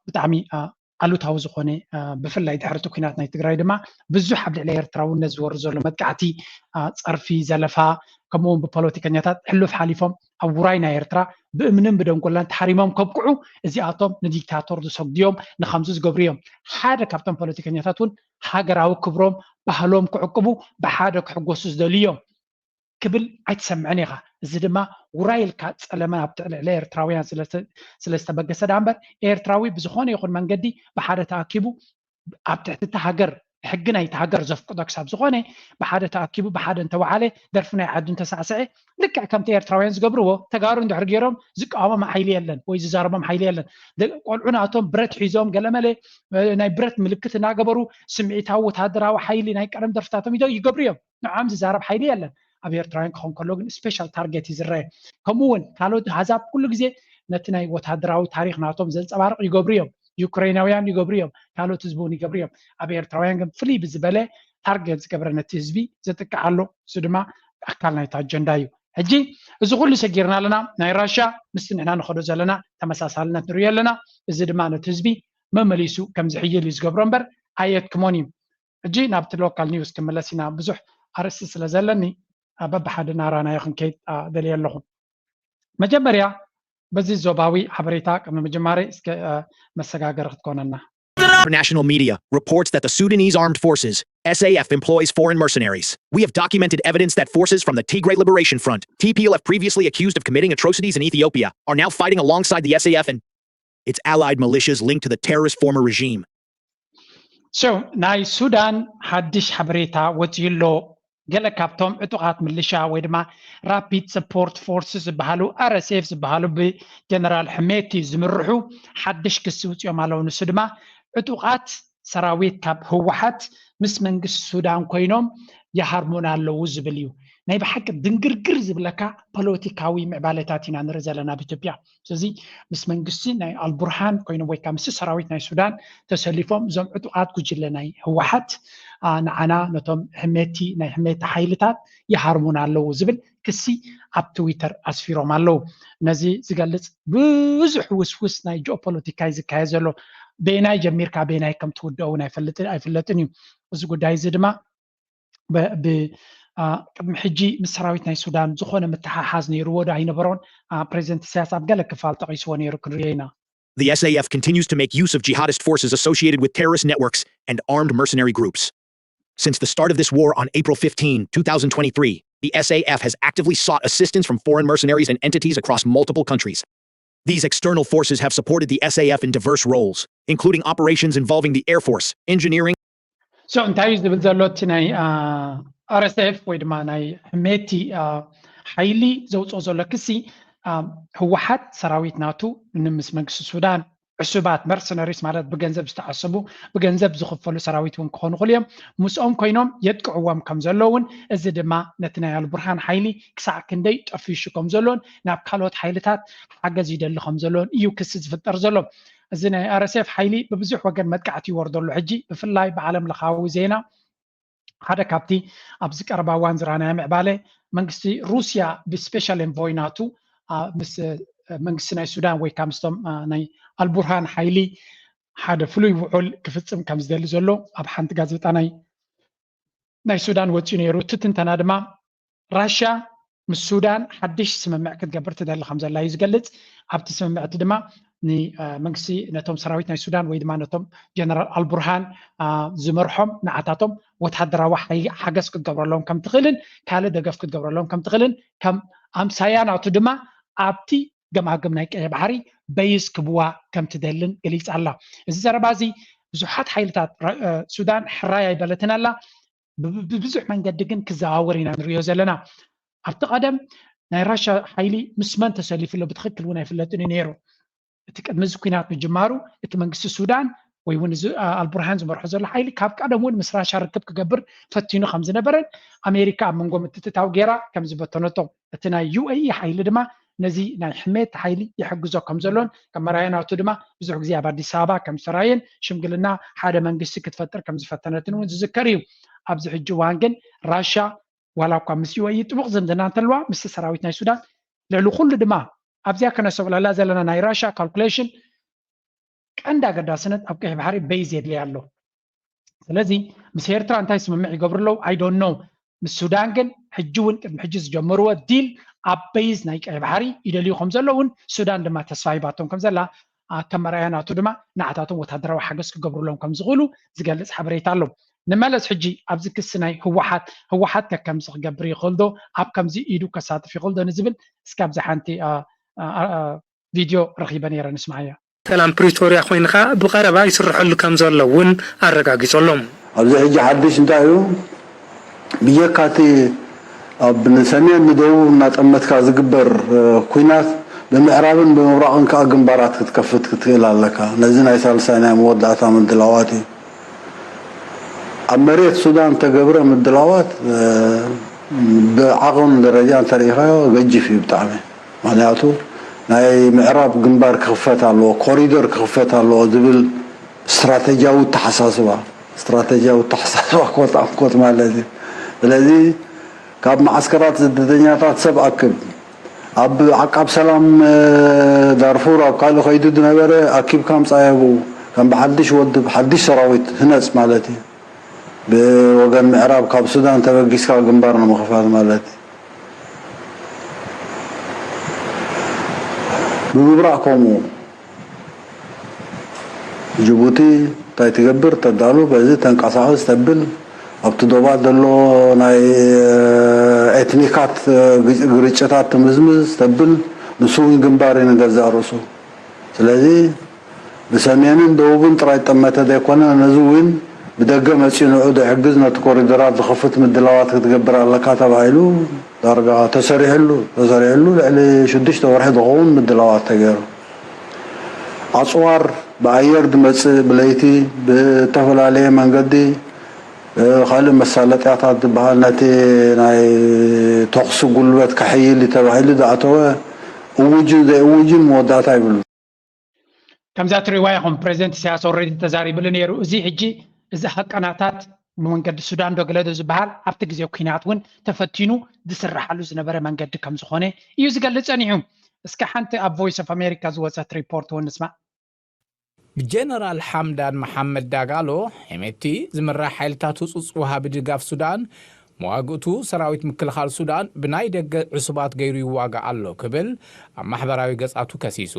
ብጣዕሚ ኣሉታዊ ዝኾነ ብፍላይ ድሕሪ እቲ ኩናት ናይ ትግራይ ድማ ብዙሕ ኣብ ልዕሊ ኤርትራውነት ዝወርድ ዘሎ መጥቃዕቲ፣ ፀርፊ፣ ዘለፋ ከምኡ እውን ብፖለቲከኛታት ሕሉፍ ሓሊፎም ኣብ ውራይ ናይ ኤርትራ ብእምንን ብደንጎላን ተሓሪሞም ከብቅዑ እዚኣቶም ንዲክታቶር ዝሰግዱ እዮም፣ ንኸምዚ ዝገብሩ እዮም። ሓደ ካብቶም ፖለቲከኛታት እውን ሃገራዊ ክብሮም ባህሎም ክዕቅቡ ብሓደ ክሕጎሱ ዝደልዩ እዮም ክብል ኣይትሰምዕን ኢኻ። እዚ ድማ ውራይ ኢልካ ፀለመ ኣብ ልዕሊ ኤርትራውያን ስለ ዝተበገሰ ዳ እምበር ኤርትራዊ ብዝኾነ ይኹን መንገዲ ብሓደ ተኣኪቡ ኣብ ትሕቲ እቲ ሃገር ሕጊ ናይቲ ሃገር ዘፍቅዶ ክሳብ ዝኾነ ብሓደ ተኣኪቡ ብሓደ እንተወዓለ ደርፊ ናይ ዓዱ እንተሳዕስዐ ልክዕ ከምቲ ኤርትራውያን ዝገብርዎ ተጋሩ እንድሕር ገይሮም ዝቃወሞም ሓይሊ የለን ወይ ዝዛረቦም ሓይሊ የለን። ቆልዑ ናቶም ብረት ሒዞም ገለመለ ናይ ብረት ምልክት እናገበሩ ስምዒታዊ ወታደራዊ ሓይሊ ናይ ቀደም ደርፍታቶም ይገብሩ እዮም። ንዖም ዝዛረብ ሓይሊ የለን። ኣብ ኤርትራውያን ክኸውን ከሎ ግን special target እዩ ዝረአ። ከምኡ እውን ካልኦት ኣህዛብ ኩሉ ግዜ ነቲ ናይ ወታደራዊ ታሪኽ ናቶም ዘንፀባርቕ ይገብሩ እዮም። ዩክሬናውያን ይገብሩ እዮም፣ ካልኦት ህዝቢ እውን ይገብሩ እዮም። ኣብ ኤርትራውያን ግን ፍልይ ብዝበለ ታርጌት ዝገብረ ነቲ ህዝቢ ዘጥቅዕ ኣሎ። እሱ ድማ ኣካል ናይቲ ኣጀንዳ እዩ። ሕጂ እዚ ኩሉ ሰጊርና ኣለና። ናይ ራሻ ምስቲ ንሕና ንኸዶ ዘለና ተመሳሳልነት ንሪኦ ኣለና። እዚ ድማ ነቲ ህዝቢ መመሊሱ ከም ዝሕይል እዩ ዝገብሮ እምበር ኣየድክሞን እዩ። ሕጂ ናብቲ ሎካል ኒውስ ክምለስ ኢና፣ ብዙሕ ኣርእስቲ ስለ ዘለኒ በብሓደ ናራናዮ ክንከይድ ደልየ ኣለኹ። መጀመርያ በዚ ዞባዊ ሓበሬታ ቅድሚ ምጅማረይ እስከ መሰጋገሪ ክትኮነና። International media reports that the Sudanese Armed Forces, S A F, employs foreign mercenaries. We have documented evidence that forces from the Tigray Liberation Front, T P L F, previously accused of committing atrocities in Ethiopia, are now fighting alongside the S A F and its allied militias linked to the terrorist former regime. So ናይ ሱዳን ሓድሽ ሓበሬታ ወፂኡ ኣሎ። ገለ ካብቶም ዕጡቓት ምልሻ ወይ ድማ ራፒድ ሰፖርት ፎርስ ዝበሃሉ፣ ኣር ኤስ ኤፍ ዝበሃሉ፣ ብጀነራል ሕሜቲ ዝምርሑ ሓድሽ ክሲ ውፅኦም ኣለዉ። ንሱ ድማ ዕጡቓት ሰራዊት ካብ ህወሓት ምስ መንግስቲ ሱዳን ኮይኖም ይሃርሙና ኣለዉ ዝብል እዩ። ናይ ብሓቂ ድንግርግር ዝብለካ ፖለቲካዊ ምዕባለታት ኢና ንርኢ ዘለና ኣብ ኢትዮጵያ። ስለዚ ምስ መንግስቲ ናይ ኣልቡርሃን ኮይኖም ወይ ከዓ ምስ ሰራዊት ናይ ሱዳን ተሰሊፎም እዞም ዕጡቓት ጉጅለ ናይ ህወሓት ንዓና ነቶም ሕሜቲ ናይ ሕሜቲ ሓይልታት ይሃርሙና ኣለዉ ዝብል ክሲ ኣብ ትዊተር ኣስፊሮም ኣለዉ። ነዚ ዝገልፅ ብዙሕ ውስውስ ናይ ጂኦፖለቲካ እዩ ዝካየድ ዘሎ። በየናይ ጀሚርካ በየናይ ከም ትውድኦ እውን ኣይፈልጥን እዩ። እዚ ጉዳይ እዚ ድማ ቅድሚ ሕጂ ምስ ሰራዊት ናይ ሱዳን ዝኾነ ምትሓሓዝ ነይርዎ ዶ ኣይነበሮን? ፕሬዚደንት ኢሳያስ ኣብ ገለ ክፋል ጠቒስዎ ነይሩ፣ ክንሪኦ ኢና። The S A F continues to make use of jihadist forces associated with terrorist networks and armed mercenary groups. Since the start of this war on April fifteenth, two thousand twenty-three, the S A F has actively sought assistance from foreign mercenaries and entities across multiple countries. These external forces have supported the S A F in diverse roles, including operations involving the Air Force, engineering, So እንታይ እዩ ዝብል ዘሎ እቲ ናይ ኣር ኤስ ኤፍ ወይ ድማ ናይ ሕሜቲ ሓይሊ ዘውፅኦ ዘሎ ክሲ፣ ህወሓት ሰራዊት ናቱ ንምስ መንግስቲ ሱዳን ዕሱባት መርሰነሪስ ማለት ብገንዘብ ዝተዓሰቡ ብገንዘብ ዝኽፈሉ ሰራዊት እውን ክኾኑ ይኽእሉ እዮም። ምስኦም ኮይኖም የጥቅዕዎም ከም ዘለውን እዚ ድማ ነቲ ናይ ኣልቡርሃን ሓይሊ ክሳዕ ክንደይ ጠፊሹ ከም ዘሎን ናብ ካልኦት ሓይልታት ሓገዝ ይደሊ ከም ዘሎን እዩ ክሲ ዝፍጠር ዘሎ። እዚ ናይ ኣር ኤስ ኤፍ ሓይሊ ብብዙሕ ወገን መጥቃዕቲ ይወርደሉ። ሕጂ ብፍላይ ብዓለም ለኻዊ ዜና ሓደ ካብቲ ኣብዚ ቀረባ እዋን ዝረኣናዮ ምዕባለ መንግስቲ ሩስያ ብስፔሻል ኤንቮይ ናቱ ምስ መንግስቲ ናይ ሱዳን ወይ ከዓ ምስቶም ናይ ኣልቡርሃን ሓይሊ ሓደ ፍሉይ ውዑል ክፍፅም ከም ዝደሊ ዘሎ ኣብ ሓንቲ ጋዜጣ ናይ ናይ ሱዳን ወፂኡ ነይሩ። እቲ ትንተና ድማ ራሽያ ምስ ሱዳን ሓድሽ ስምምዕ ክትገብር ትደሊ ከም ዘላ እዩ ዝገልፅ። ኣብቲ ስምምዕ እቲ ድማ ንመንግስቲ ነቶም ሰራዊት ናይ ሱዳን ወይ ድማ ነቶም ጀነራል ኣልቡርሃን ዝመርሖም ንዓታቶም ወታደራዊ ሓገዝ ክትገብረሎም ከም ትኽእልን ካልእ ደገፍ ክትገብረሎም ከም ትኽእልን ከም ኣምሳያ ናቱ ድማ ኣብቲ ገማግም ናይ ቀይሕ ባሕሪ በይዝ ክብዋ ከም ትደልን ገሊፃ ኣላ። እዚ ዘረባ እዚ ብዙሓት ሓይልታት ሱዳን ሕራይ ኣይበለትን ኣላ። ብብዙሕ መንገዲ ግን ክዘዋወር ኢና ንሪኦ ዘለና። ኣብቲ ቀደም ናይ ራሻ ሓይሊ ምስ መን ተሰሊፉ ኣሎ ብትኽክል እውን ኣይፍለጥን እዩ ነይሩ። እቲ ቅድሚ እዚ ኩናት ምጅማሩ እቲ መንግስቲ ሱዳን ወይ እውን እዚ ኣልቡርሃን ዝመርሖ ዘሎ ሓይሊ ካብ ቀደም እውን ምስ ራሻ ርክብ ክገብር ፈቲኑ ከም ዝነበረን ኣሜሪካ ኣብ መንጎ ምትትታው ገይራ ከም ዝበተነቶ እቲ ናይ ዩ ኤ ኢ ሓይሊ ድማ ነዚ ናይ ሕሜት ሓይሊ ይሕግዞ ከም ዘሎን ከም መራሒ ናቱ ድማ ብዙሕ ግዜ ኣብ ኣዲስ ኣበባ ከም ዝተራየን ሽምግልና ሓደ መንግስቲ ክትፈጥር ከም ዝፈተነትን እውን ዝዝከር እዩ። ኣብዚ ሕጂ እዋን ግን ራሻ ዋላ እኳ ምስ ዩ ኤ ኢ ጥቡቕ ዝምድና እንተልዋ ምስቲ ሰራዊት ናይ ሱዳን ልዕሊ ኩሉ ድማ ኣብዚኣ ከነስተብለላ ዘለና ናይ ራሻ ካልኩሌሽን ቀንዲ ኣገዳስነት ኣብ ቀይሕ ባሕሪ በይዝ የድልያ ኣሎ። ስለዚ ምስ ኤርትራ እንታይ ስምምዕ ይገብሩ ኣለዉ? I don't know። ምስ ሱዳን ግን ሕጂ እውን ቅድሚ ሕጂ ዝጀመርዎ ዲል ኣብ በይዝ ናይ ቀይሕ ባሕሪ ይደልዩ ከም ዘለዉ እውን ሱዳን ድማ ተስፋ ሂባቶም ከም ዘላ ከም መርኣያ ናቱ ድማ ንዓታቶም ወታደራዊ ሓገዝ ክገብሩሎም ከም ዝኽእሉ ዝገልጽ ሓበሬታ ኣሎ። ንመለስ ሕጂ ኣብዚ ክሲ ናይ ህወሓት ህወሓት ከ ከምዚ ክገብር ይኽእል ዶ ኣብ ከምዚ ኢዱ ከሳትፍ ይኽእል ዶ ንዝብል እስኪ ኣብዚ ሓንቲ ቪድዮ ረኺበ ነይረ ንስምዓያ። ሰላም ፕሪቶርያ ኮይንኻ ብቐረባ ይስርሐሉ ከም ዘሎ እውን ኣረጋጊጹ ኣሎ። ኣብዚ ሕጂ ሓድሽ እንታይ እዩ? ብጀካ እቲ ኣብ ንሰሜን ንደቡብ እናጠመትካ ዝግበር ኩናት ብምዕራብን ብምብራቕን ከዓ ግንባራት ክትከፍት ክትክእል ኣለካ። ነዚ ናይ ሳልሳይ ናይ መወዳእታ ምድላዋት እዩ። ኣብ መሬት ሱዳን እተገብረ ምድላዋት ብዓቐኑ ደረጃ እንተሪኢኻዮ ገጅፍ እዩ ብጣዕሚ። ምኽንያቱ ናይ ምዕራብ ግንባር ክኽፈት ኣለዎ፣ ኮሪዶር ክኽፈት ኣለዎ ዝብል ስትራተጂያዊ ኣተሓሳስባ፣ ስትራተጂያዊ ኣተሓሳስባ ኮት ኣንኮት ማለት እዩ። ስለዚ ካብ መዓስከራት ስደተኛታት ሰብ ኣክብ፣ ኣብ ዓቃብ ሰላም ዳርፉር ኣብ ካልእ ከይዱ ዝነበረ ኣኪብካ ምጻዮ ብኡ። ከም ብሓድሽ ወድብ ሓድሽ ሰራዊት ህነፅ ማለት እዩ። ብወገን ምዕራብ ካብ ሱዳን ተበጊስካ ግንባር ንምኽፋት ማለት እዩ። ብምብራቕ ከምኡ ጅቡቲ እንታይ ትገብር ተዳሉ፣ በዚ ተንቀሳቐስ ተብል፣ ኣብቲ ዶባት ዘሎ ናይ ኤትኒካት ግርጭታት ትምዝምዝ ተብል፣ ንሱ እውን ግንባር እዩ ንገዛእ ርእሱ። ስለዚ ብሰሜንን ደቡብን ጥራይ ጠመተ ዘይኮነ፣ ነዚ እውን ብደገ መፂኡ ንዑ ዝሕግዝ ነቲ ኮሪደራት ዝኸፍት ምድላዋት ክትገብር ኣለካ ተባሂሉ ዳርጋ ተሰሪሕሉ ተሰሪሕሉ ልዕሊ ሽዱሽተ ወርሒ ዝኸውን ምድላዋት ተገይሩ። ኣፅዋር ብኣየር ዝመፅእ ብለይቲ ብተፈላለየ መንገዲ ካልእ መሳለጥያታት ዝበሃል ነቲ ናይ ተኹሲ ጉልበት ከሕይል እዩ ተባሂሉ ዝኣተወ እውጅን ዘይእውጅን መወዳእታ ይብሉ። ከምዛ ትሪእዋ ኢኹም ፕሬዚደንት ኢሳያስ ኦልሬዲ ተዛሪብሉ ነይሩ። እዚ ሕጂ እዚ ሃቀናታት ብመንገዲ ሱዳን ዶ ገለ ዶ ዝበሃል ኣብቲ ግዜ ኩናት እውን ተፈቲኑ ዝስራሓሉ ዝነበረ መንገዲ ከም ዝኾነ እዩ ዝገልጽ ጸኒሑ። እስከ ሓንቲ ኣብ ቮይስ ኦፍ ኣሜሪካ ዝወጸት ሪፖርት እውን ንስማዕ። ብጀነራል ሓምዳን መሓመድ ዳጋሎ ሄሜቲ ዝምራሕ ሓይልታት ህጹጽ ወሃቢ ድጋፍ ሱዳን መዋግእቱ ሰራዊት ምክልኻል ሱዳን ብናይ ደገ ዕሱባት ገይሩ ይዋጋእ ኣሎ ክብል ኣብ ማሕበራዊ ገጻቱ ከሲሱ።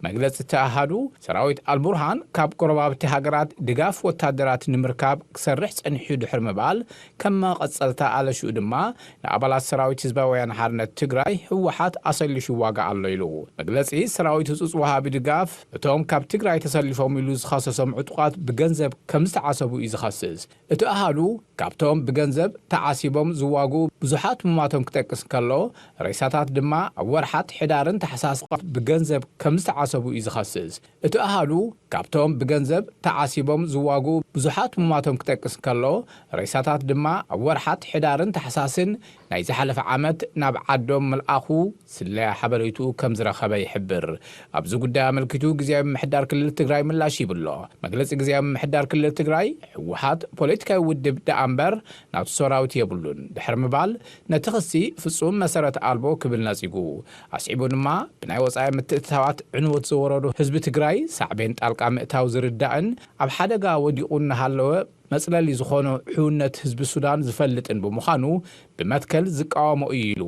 መግለጺ እቲ ኣሃዱ ሰራዊት ኣልቡርሃን ካብ ጎረባብቲ ሃገራት ድጋፍ ወታደራት ንምርካብ ክሰርሕ ጸኒሑ ድሕሪ ምባል ከም መቐጸልታ ኣለሽኡ ድማ ንኣባላት ሰራዊት ህዝባዊ ወያነ ሓርነት ትግራይ ህወሓት ኣሰሊሹ ይዋጋእ ኣሎ ኢሉ። መግለጺ ሰራዊት ህጹጽ ወሃቢ ድጋፍ እቶም ካብ ትግራይ ተሰሊፎም ኢሉ ዝኸሰሶም ዕጡቓት ብገንዘብ ከም ዝተዓሰቡ እዩ ዝኸስስ። እቲ ኣሃዱ ካብቶም ብገንዘብ ተዓሲቦም ዝዋግኡ ብዙሓት ምማቶም ክጠቅስ እንከሎ ሬሳታት ድማ ኣብ ወርሓት ሕዳርን ታሕሳስ ብገንዘብ ከም ዝተዓሰቡ እዩ ዝኸስስ። እቲ ኣሃዱ ካብቶም ብገንዘብ ተዓሲቦም ዝዋግኡ ብዙሓት ምማቶም ክጠቅስ እንከሎ ሬሳታት ድማ ኣብ ወርሓት ሕዳርን ታሕሳስን ናይ ዝሓለፈ ዓመት ናብ ዓዶም ምልኣኹ ስለያ ሓበሬትኡ ከም ዝረኸበ ይሕብር። ኣብዚ ጉዳይ ኣመልኪቱ ግዝያዊ ምምሕዳር ክልል ትግራይ ምላሽ ሂቡ ኣሎ። መግለጺ ግዝያዊ ምምሕዳር ክልል ትግራይ ህወሓት ፖለቲካዊ ውድብ ደኣ እምበር ናቱ ሰራዊት የብሉን ድሕሪ ምባል ነቲ ክሲ ፍጹም መሰረት ኣልቦ ክብል ነጺጉ። ኣስዒቡ ድማ ብናይ ወጻኢ ምትእትታዋት ዕንወት ዝወረዶ ህዝቢ ትግራይ ሳዕቤን ጣልቃ ምእታው ዝርዳእን ኣብ ሓደጋ ወዲቑ እናሃለወ መፅለሊ ዝኾኖ ሕውነት ህዝቢ ሱዳን ዝፈልጥን ብምዃኑ ብመትከል ዝቃወሞ እዩ ኢሉ።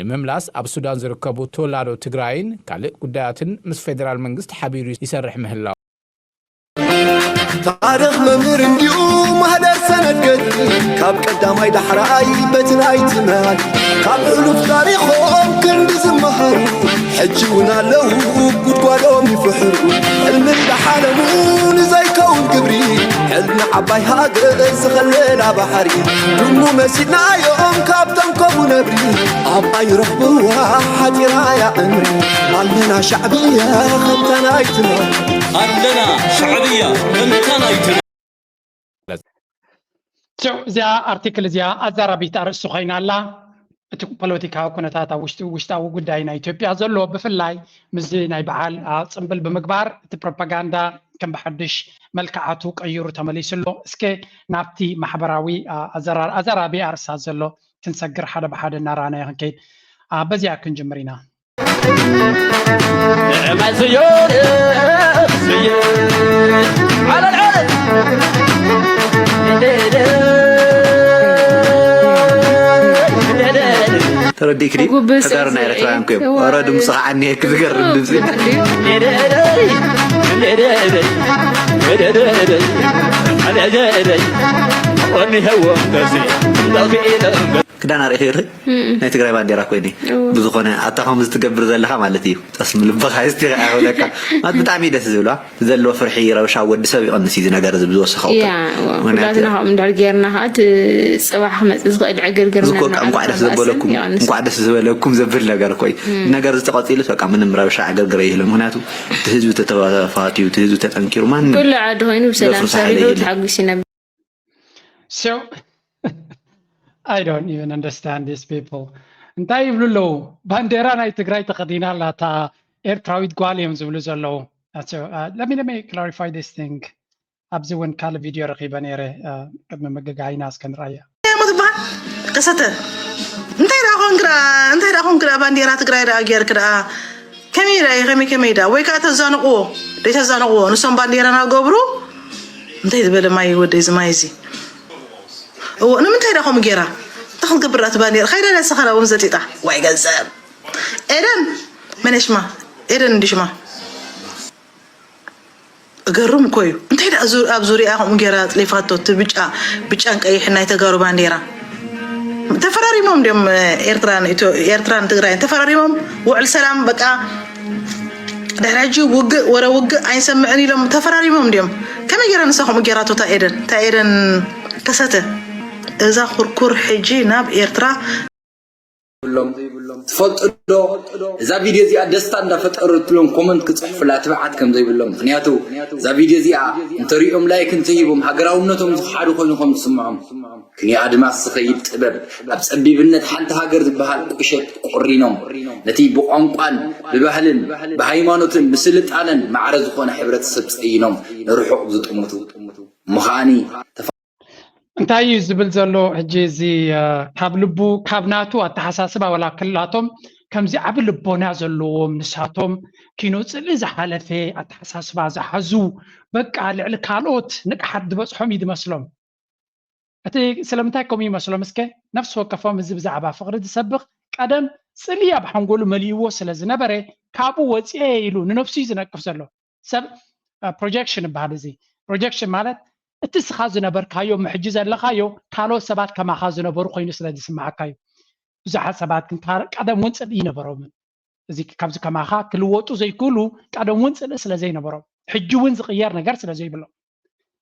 ንምምላስ ኣብ ሱዳን ዝርከቡ ተወላዶ ትግራይን ካልእ ጉዳያትን ምስ ፌደራል መንግስቲ ሓቢሩ ይሰርሕ ምህላው። ታሪኽ መምህር እንዲዩ ማህደር ሰነድ ገድሊ ካብ ቀዳማይ ዳሕራይ በቲ ናይ ትማሊ ካብ ሕሉፍ ታሪኾም ክንዲ ዝመሃሩ ሕጂ እውን ኣለዉ ጉድጓዶም ይፍሕሩ ሕልሚ እንዳሓለሙ ንዘይከውን ግብሪ ሕልሚ ዓባይ ሃገር ዝኸለላ ባሕሪ ድሙ መሲልናዮም ካብቶም ከምኡ ነብሪ ዓባይ ረኽብዋ ሓጢራያ ዕምሪ ኣለና ሻዕብያ ከምታ ናይ ትማሊ ኣለና ሻዕብያ ከምታ ናይ ትማሊ So እዚኣ ኣርቲክል እዚኣ ኣዛራቢት ኣርእስቲ ኮይና ኣላ። እቲ ፖለቲካዊ ኩነታት ኣብ ውሽጢ ውሽጣዊ ጉዳይ ናይ ኢትዮጵያ ዘሎ ብፍላይ ምስዚ ናይ በዓል ኣፅምብል ብምግባር እቲ ፕሮፓጋንዳ ከም ብሓድሽ መልክዓቱ ቀይሩ ተመሊሱ ኣሎ። እስከ ናብቲ ማሕበራዊ ኣዛራቢ ኣርእስታት ዘሎ ክንሰግር ሓደ ብሓደ እናረኣናዮ ክንከይድ በዚኣ ክንጅምር ኢና። ተረዲእክ ድዩ? ተጋሩ ናይ ኤርትራውያን ኮዮም። ኧረ ድምፂ ከዓ እኒሄ ክዝገርም ድምፂ። ክዳን ኣርኢኺ ርእ ናይ ትግራይ ባንዴራ ኮይኒ ብዝኾነ ኣታ ከምዚ ትገብር ዘለኻ ማለት እዩ ጠስሚ ልብኻ ይስቲ ይብለካ ማለት ብጣዕሚ ደስ ዝብላ ዘለዎ ፍርሒ ረብሻ ወዲ ሰብ ይቐንስ እዩ ነገር እዚ ብዝወሰኸ ያ ኩላትና ካብኡ እንድሕር ጌርና ከዓ እቲ ፅባሕ ክመፅእ ዝኽእል ዕግርግር እንቋዕ ደስ ዘበለኩም እንቋዕ ደስ ዝበለኩም ዘብል ነገር ኮይ ነገር ዝተቐፂሉ በቃ ምንም ረብሻ ዕግርግር የለ ምክንያቱ እቲ ህዝቢ ተተፋትዩ እቲ ህዝቢ ተጠንኪሩ ማንም ኩሉ ዓዲ ኮይኑ ብሰላም ሰሪሑ ተሓጒስ ይነብር So I don't even understand these people. እንታይ ይብሉ ኣለዉ? ባንዴራ ናይ ትግራይ ተኸዲና ኣላ እታ ኤርትራዊት ጓል እዮም ዝብሉ ዘለዉ። Let me clarify this thing. ኣብዚ እውን ካልእ ቪድዮ ረኺበ ነይረ ቅድሚ ምግጋይና እስከ ንርኣያ። ሞ ትበሃል ተሰተ እንታይ ደኣ ኮንክ ደኣ እንታይ ደኣ ኮንክ ደኣ ባንዴራ ትግራይ ደኣ ጌርክ ደኣ ከመይ ደኣ ከመይ ከመይ ደኣ ወይ ከዓ ተዛንቕዎ ዘይተዛነቕዎ ንሶም ባንዴራ ናገብሩ እንታይ ዝበለ ማይ ወደ እዚ ማይ እዚ እዎ ንምንታይ ዳ ከምኡ ጌራ እንታይ ክትገብር ኣቲ ባንዴራ ኸይዳ ዳ ሰኸራ እውን ዘጢጣ ዋይ ገንዘብ ኤደን መነሽማ ኤደን እንዲሽማ እገርም እኮ እዩ እንታይ ዳ ኣብ ዙሪያ ከምኡ ጌራ ኣጥሊፋቶ እቲ ብጫ ብጫን ቀይሕን ናይ ተጋሩ ባንዴራ ተፈራሪሞም ድዮም ኤርትራን ትግራይን ተፈራሪሞም ውዕል ሰላም በቃ ድሕሪ ሕጂ ውግእ ወረ ውግእ ኣይንሰምዕን ኢሎም ተፈራሪሞም ድዮም ከመይ ጌራ ንሳ ከምኡ ጌራቶ እታ ኤደን እታ ኤደን ከሰተ እዛ ኩርኩር ሕጂ ናብ ኤርትራ ዘይብሎም ትፈልጡ ዶ እዛ ቪድዮ እዚኣ ደስታ እንዳፈጠረትሎም ኮመንት ክፅሕፉላ ትብዓት ከም ዘይብሎም ምክንያቱ እዛ ቪድዮ እዚኣ እንተሪኦም ላይክ እንተሂቦም ሃገራውነቶም ዝሓዱ ኮይኑ ከም ዝስምዖም ክንዮ ኣድማስ ዝኸይድ ጥበብ ኣብ ጸቢብነት ሓንቲ ሃገር ዝበሃል ቁሸት ቆሪኖም ነቲ ብቋንቋን ብባህልን ብሃይማኖትን ብስልጣነን ማዕረ ዝኾነ ሕብረተሰብ ጸይኖም ንርሑቕ ዝጥምቱ ምዃኒ እንታይ እዩ ዝብል ዘሎ ሕጂ እዚ ካብ ልቡ ካብ ናቱ ኣተሓሳስባ ዋላ ክላቶም ከምዚ ዓቢ ልቦና ዘለዎም ንሳቶም ኪኖ ጽልኢ ዝሓለፈ ኣተሓሳስባ ዝሓዙ በቃ ልዕሊ ካልኦት ንቅሓት ዝበጽሖም እዩ ዝመስሎም እቲ ስለምንታይ ከምኡ ይመስሎም እስከ ነፍሲ ወከፎም እዚ ብዛዕባ ፍቅሪ ዝሰብኽ ቀደም ጽልኢ ኣብ ሓንጎሉ መሊእዎ ስለ ዝነበረ ካብኡ ወፅኤ ኢሉ ንነፍሱ እዩ ዝነቅፍ ዘሎ ሰብ projection ይበሃል እዚ projection ማለት እቲ ስኻ ዝነበርካዮ ምሕጂ ዘለኻዮ ካልኦት ሰባት ከማኻ ዝነበሩ ኮይኑ ስለ ዝስምዓካ እዩ ብዙሓት ሰባት ግን ቀደም እውን ፅልኢ ይነበሮምን እዚ ካብዚ ከማኻ ክልወጡ ዘይክእሉ ቀደም እውን ፅልኢ ስለ ዘይነበሮም ሕጂ እውን ዝቕየር ነገር ስለ ዘይብሎም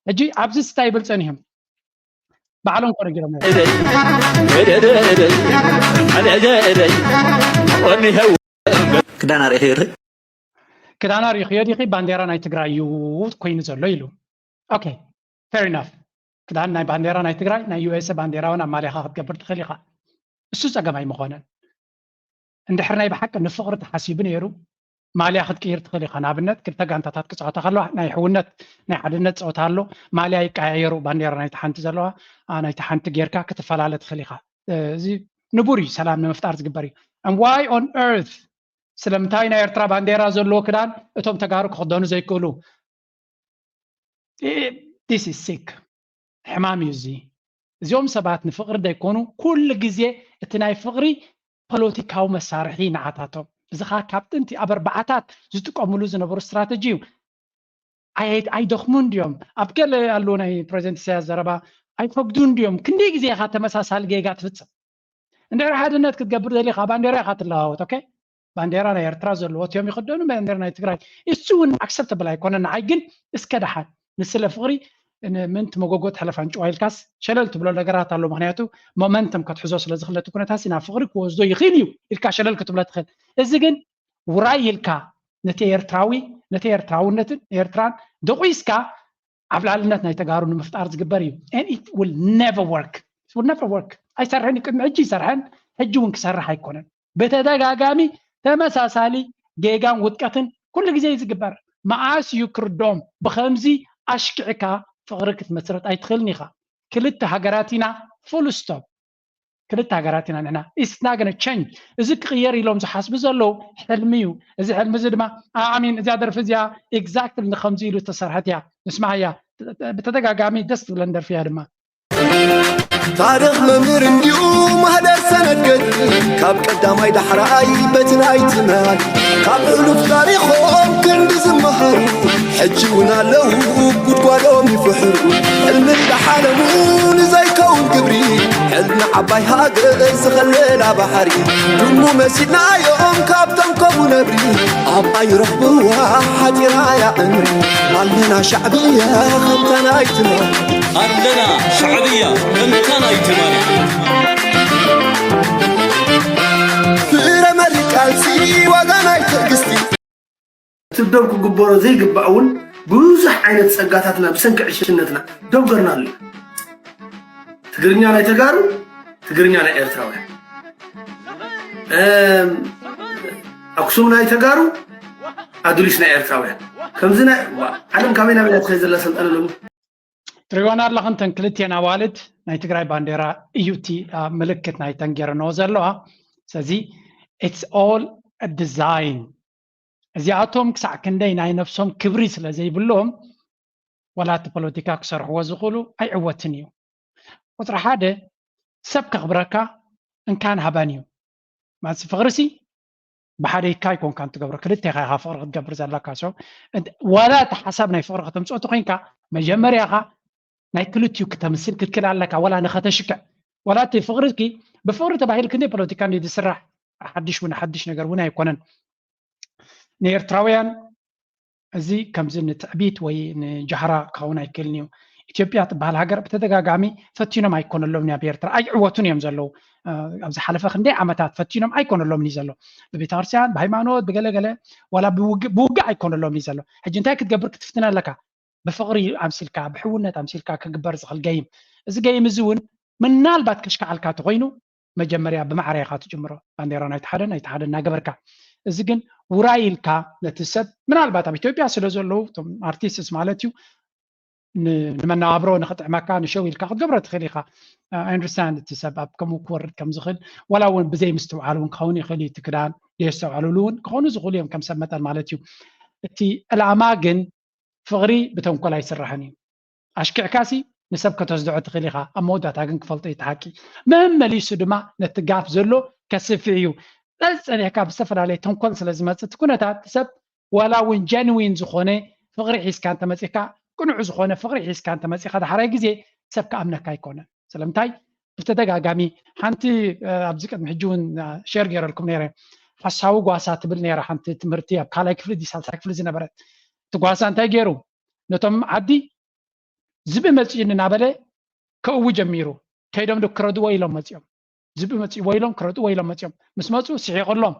ሕጂ ኣብዚ ስታይ ይብል ፀኒሖም ባዕሎም ኮነ ገይሮም ክዳና ርኢኽዮ ርእ ክዳና ርኢኽዮ ዲኺ ባንዴራ ናይ ትግራይ እዩ ኮይኑ ዘሎ ኢሉ okay fair enough ክዳን ናይ ባንዴራ ናይ ትግራይ ናይ USA ባንዴራ እውን ኣብ ማልያኻ ክትገብር ትኽእል ኢኻ እሱ ፀገም ኣይምኾነን እንድሕር ናይ ብሓቂ ንፍቕሪ ተሓሲቡ ነይሩ ማልያ ክትቅይር ትኽእል ኢኻ ንኣብነት ክልተ ጋንታታት ክፃወታ ከለዋ ናይ ሕውነት ናይ ሓድነት ፀወታ ኣሎ ማልያ ይቀያየሩ ባንዴራ ናይቲ ሓንቲ ዘለዋ ናይቲ ሓንቲ ጌርካ ክትፈላለ ትኽእል ኢኻ እዚ ንቡር እዩ ሰላም ንምፍጣር ዝግበር እዩ and why on earth ስለምንታይ ናይ ኤርትራ ባንዴራ ዘለዎ ክዳን እቶም ተጋሩ ክኽደኑ ዘይክእሉ this is sick ሕማም እዩ እዚ እዚኦም ሰባት ንፍቕሪ ዘይኮኑ ኩሉ ግዜ እቲ ናይ ፍቕሪ ፖለቲካዊ መሳርሒ ንዓታቶም እዚ ከዓ ካብ ጥንቲ ኣብ ኣርባዓታት ዝጥቀምሉ ዝነበሩ ስትራተጂ እዩ ኣይደኽሙን ድዮም ኣብ ገለ ኣለዉ ናይ ፕሬዚደንት ኢሳያስ ዘረባ ኣይፈግዱን ድዮም ክንደይ ግዜ ኢኻ ተመሳሳሊ ጌጋ ትፍፅም እንድሕር ሓድነት ክትገብር ደሊኻ ባንዴራ ኢኻ ትለዋወጥ ኦኬ ባንዴራ ናይ ኤርትራ ዘለዎ እቲኦም ይኽደኑ ባንዴራ ናይ ትግራይ እሱ እውን ኣክሰፕተብል ኣይኮነን ንዓይ ግን እስከ ደሓን ንስለ ፍቕሪ ምንቲ መጎጎ ተሕለፍ ኣንጭዋ ኢልካስ ሸለል ትብሎ ነገራት ኣሎ ምክንያቱ ሞመንተም ከትሕዞ ስለ ዝኽለቲ ኩነታሲ ናብ ፍቕሪ ክወስዶ ይኽእል እዩ ኢልካ ሸለል ክትብሎ ትኽእል እዚ ግን ውራይ ኢልካ ነቲ ኤርትራዊ ነቲ ኤርትራውነትን ኤርትራን ደቂስካ ዓብላልነት ናይ ተጋሩ ንምፍጣር ዝግበር እዩ and it will never work it will never work ኣይሰርሕን እዩ ቅድሚ ሕጂ ይሰርሐን ሕጂ እውን ክሰርሕ ኣይኮነን ብተደጋጋሚ ተመሳሳሊ ጌጋን ውድቀትን ኩሉ ግዜ እዩ ዝግበር መዓስ እዩ ክርድኦም ብከምዚ ኣሽኪዕካ ፍቅሪ ክትመስርት ኣይትኽእልን ኢኻ ክልተ ሃገራት ኢና full stop ክልተ ሃገራት ኢና ንሕና it's not gonna change እዚ ክቅየር ኢሎም ዝሓስቡ ዘለዉ ሕልሚ እዩ እዚ ሕልሚ እዚ ድማ ኣሚን እዚኣ ደርፊ እዚኣ exactly ንከምዚ ኢሉ ዝተሰርሐት እያ ንስማዓያ ብተደጋጋሚ ደስ ትብለን ደርፊ እያ ድማ ታሪኽ መምህር እንዲኡ ማህደር ሰነድ ገድሊ ካብ ቀዳማይ ዳሕራይ በቲ ናይ ትማል ካብ ሕሉፍ ታሪኾም ክንዲ ዝመሃሩ ሕጂ እውን ኣለዉ ጉድጓዶም ይፍሕሩ ሕልሚ እንዳሓለሙ ንዘይከውን ግብሪ ሕልሚ ዓባይ ሃገር ዝኸለላ ባሕሪ ድሙ መሲልናዮም ካብቶም ከምኡ ነብሪ ኣባይ ረኽብዋ ሓጢራ እያ ዕምሪ ኣለና ሻዕብያ ከምታ ናይ ትማል ኣለና ሻዕብያ ከምታ ናይ ትማሊ ፍረ መሪር ቃልሲ ዋጋ ናይ ትዕግስቲ እቲ ዶብ ክግበሮ ዘይግባእ እውን ብዙሕ ዓይነት ፀጋታትና ብሰንኪ ዕሽነትና ዶብ ገርናሉ እዩ ትግርኛ ናይ ተጋሩ ትግርኛ ናይ ኤርትራውያን ኣክሱም ናይ ተጋሩ ኣዱሊስ ናይ ኤርትራውያን ከምዚ ናይ ዓለም ካበይ ናበይ ትኸይ ዘላ ሰልጠነ ሎሚ ትሪዋን ኣለኽን ተን ክልቴን ኣዋልድ ናይ ትግራይ ባንዴራ እዩ እቲ ምልክት ናይ ተንጌረንኦ ዘለዋ ስለዚ it's all design እዚኣቶም ክሳዕ ክንደይ ናይ ነፍሶም ክብሪ ስለ ዘይብሎም፣ ዋላ እቲ ፖለቲካ ክሰርሕዎ ዝኽእሉ ኣይዕወትን እዩ። ቁፅሪ ሓደ፣ ሰብ ከኽብረካ እንካን ሃባን እዩ። ማለት ፍቕሪ ሲ ብሓደ ኢካ ኣይኮንካን ትገብሮ፣ ክልተ ኢኻ ኢኻ ፍቕሪ ክትገብር ዘለካ። So ዋላ እቲ ሓሳብ ናይ ፍቕሪ ከተምፅኦ ተኮይንካ፣ መጀመርያኻ ናይ ክልቲኡ ክተምስል ክትክእል ኣለካ። ዋላ ንኸተሽክዕ፣ ዋላ እቲ ፍቕሪ እስኪ ብፍቕሪ ተባሂሉ ክንደይ ፖለቲካ እንዲ ዝስራሕ፣ ሓድሽ እውን ሓድሽ ነገር እውን ኣይኮነን። ንኤርትራውያን እዚ ከምዚ ንትዕቢት ወይ ንጃህራ ክኸውን ኣይክእልን እዩ። ኢትዮጵያ ትበሃል ሃገር ብተደጋጋሚ ፈቲኖም ኣይኮነሎም ናብ ኤርትራ ኣይዕወቱን እዮም ዘለዉ። ኣብዚ ሓለፈ ክንደይ ዓመታት ፈቲኖም ኣይኮነሎም እዩ ዘሎ። ብቤተክርስትያን፣ ብሃይማኖት፣ ብገለገለ ዋላ ብውግእ ኣይኮነሎም እዩ ዘሎ። ሕጂ እንታይ ክትገብር ክትፍትን ኣለካ? ብፍቕሪ ኣምሲልካ፣ ብሕውነት ኣምሲልካ ክግበር ዝኽእል ገይም። እዚ ገይም እዚ እውን ምናልባት ከሽካዓልካ ተኮይኑ መጀመርያ ብማዕረ ኢኻ ትጅምሮ። ባንዴራ ናይቲ ሓደ ናይቲ ሓደ እናገበርካ፣ እዚ ግን ውራይ ኢልካ ነቲ ሰብ፣ ምናልባት ኣብ ኢትዮጵያ ስለ ዘለዉ እቶም ኣርቲስትስ ማለት እዩ፣ ንመነባብሮ ንክጥዕመካ ንሸው ኢልካ ክትገብሮ ትኽእል ኢኻ። ኣይ ኣንደርስታንድ እቲ ሰብ ኣብ ከምኡ ክወርድ ከም ዝኽእል፣ ዋላ እውን ብዘይ ምስትውዓል እውን ክኸውን ይኽእል እዩ። እቲ ክዳን ዘየስተውዓልሉ እውን ክኾኑ ዝኽእሉ እዮም ከም ሰብ መጠን ማለት እዩ። እቲ ዕላማ ግን ፍቕሪ ብተንኮል ኣይስራሕን እዩ። ኣሽኪዕካሲ ንሰብ ከተስድዖ ትኽእል ኢኻ፣ ኣብ መወዳእታ ግን ክፈልጦ እዩ እቲ ሓቂ። መመሊሱ ድማ ነቲ ጋፍ ዘሎ ከስፍሕ እዩ። ጸኒሕካ ብዝተፈላለየ ተንኮል ስለ ዝመጽእ እቲ ኩነታት ሰብ ዋላ እውን ጀንዊን ዝኾነ ፍቕሪ ሒዝካ እንተመጺእካ፣ ቅኑዕ ዝኾነ ፍቕሪ ሒዝካ እንተመጺእካ፣ ዳሕራይ ግዜ ሰብ ክኣምነካ ኣይኮነን። ስለምንታይ? ብተደጋጋሚ ሓንቲ ኣብዚ ቅድሚ ሕጂ እውን ሸር ገይረልኩም ነይረ። ሓሳዊ ጓሳ ትብል ነይራ ሓንቲ ትምህርቲ ኣብ ካልኣይ ክፍሊ ዲ ሳልሳይ ክፍሊ ዝነበረት። እቲ ጓሳ እንታይ ገይሩ? ነቶም ዓዲ ዝብኢ መፂኡኒ እናበለ ከእዊ ጀሚሩ። ከይዶም ዶ ክረድዎ ኢሎም መፂኦም። ዝብኢ መፂእዎ ኢሎም ክረድዎ ኢሎም መፂኦም። ምስ መፁ ስሒቕሎም፣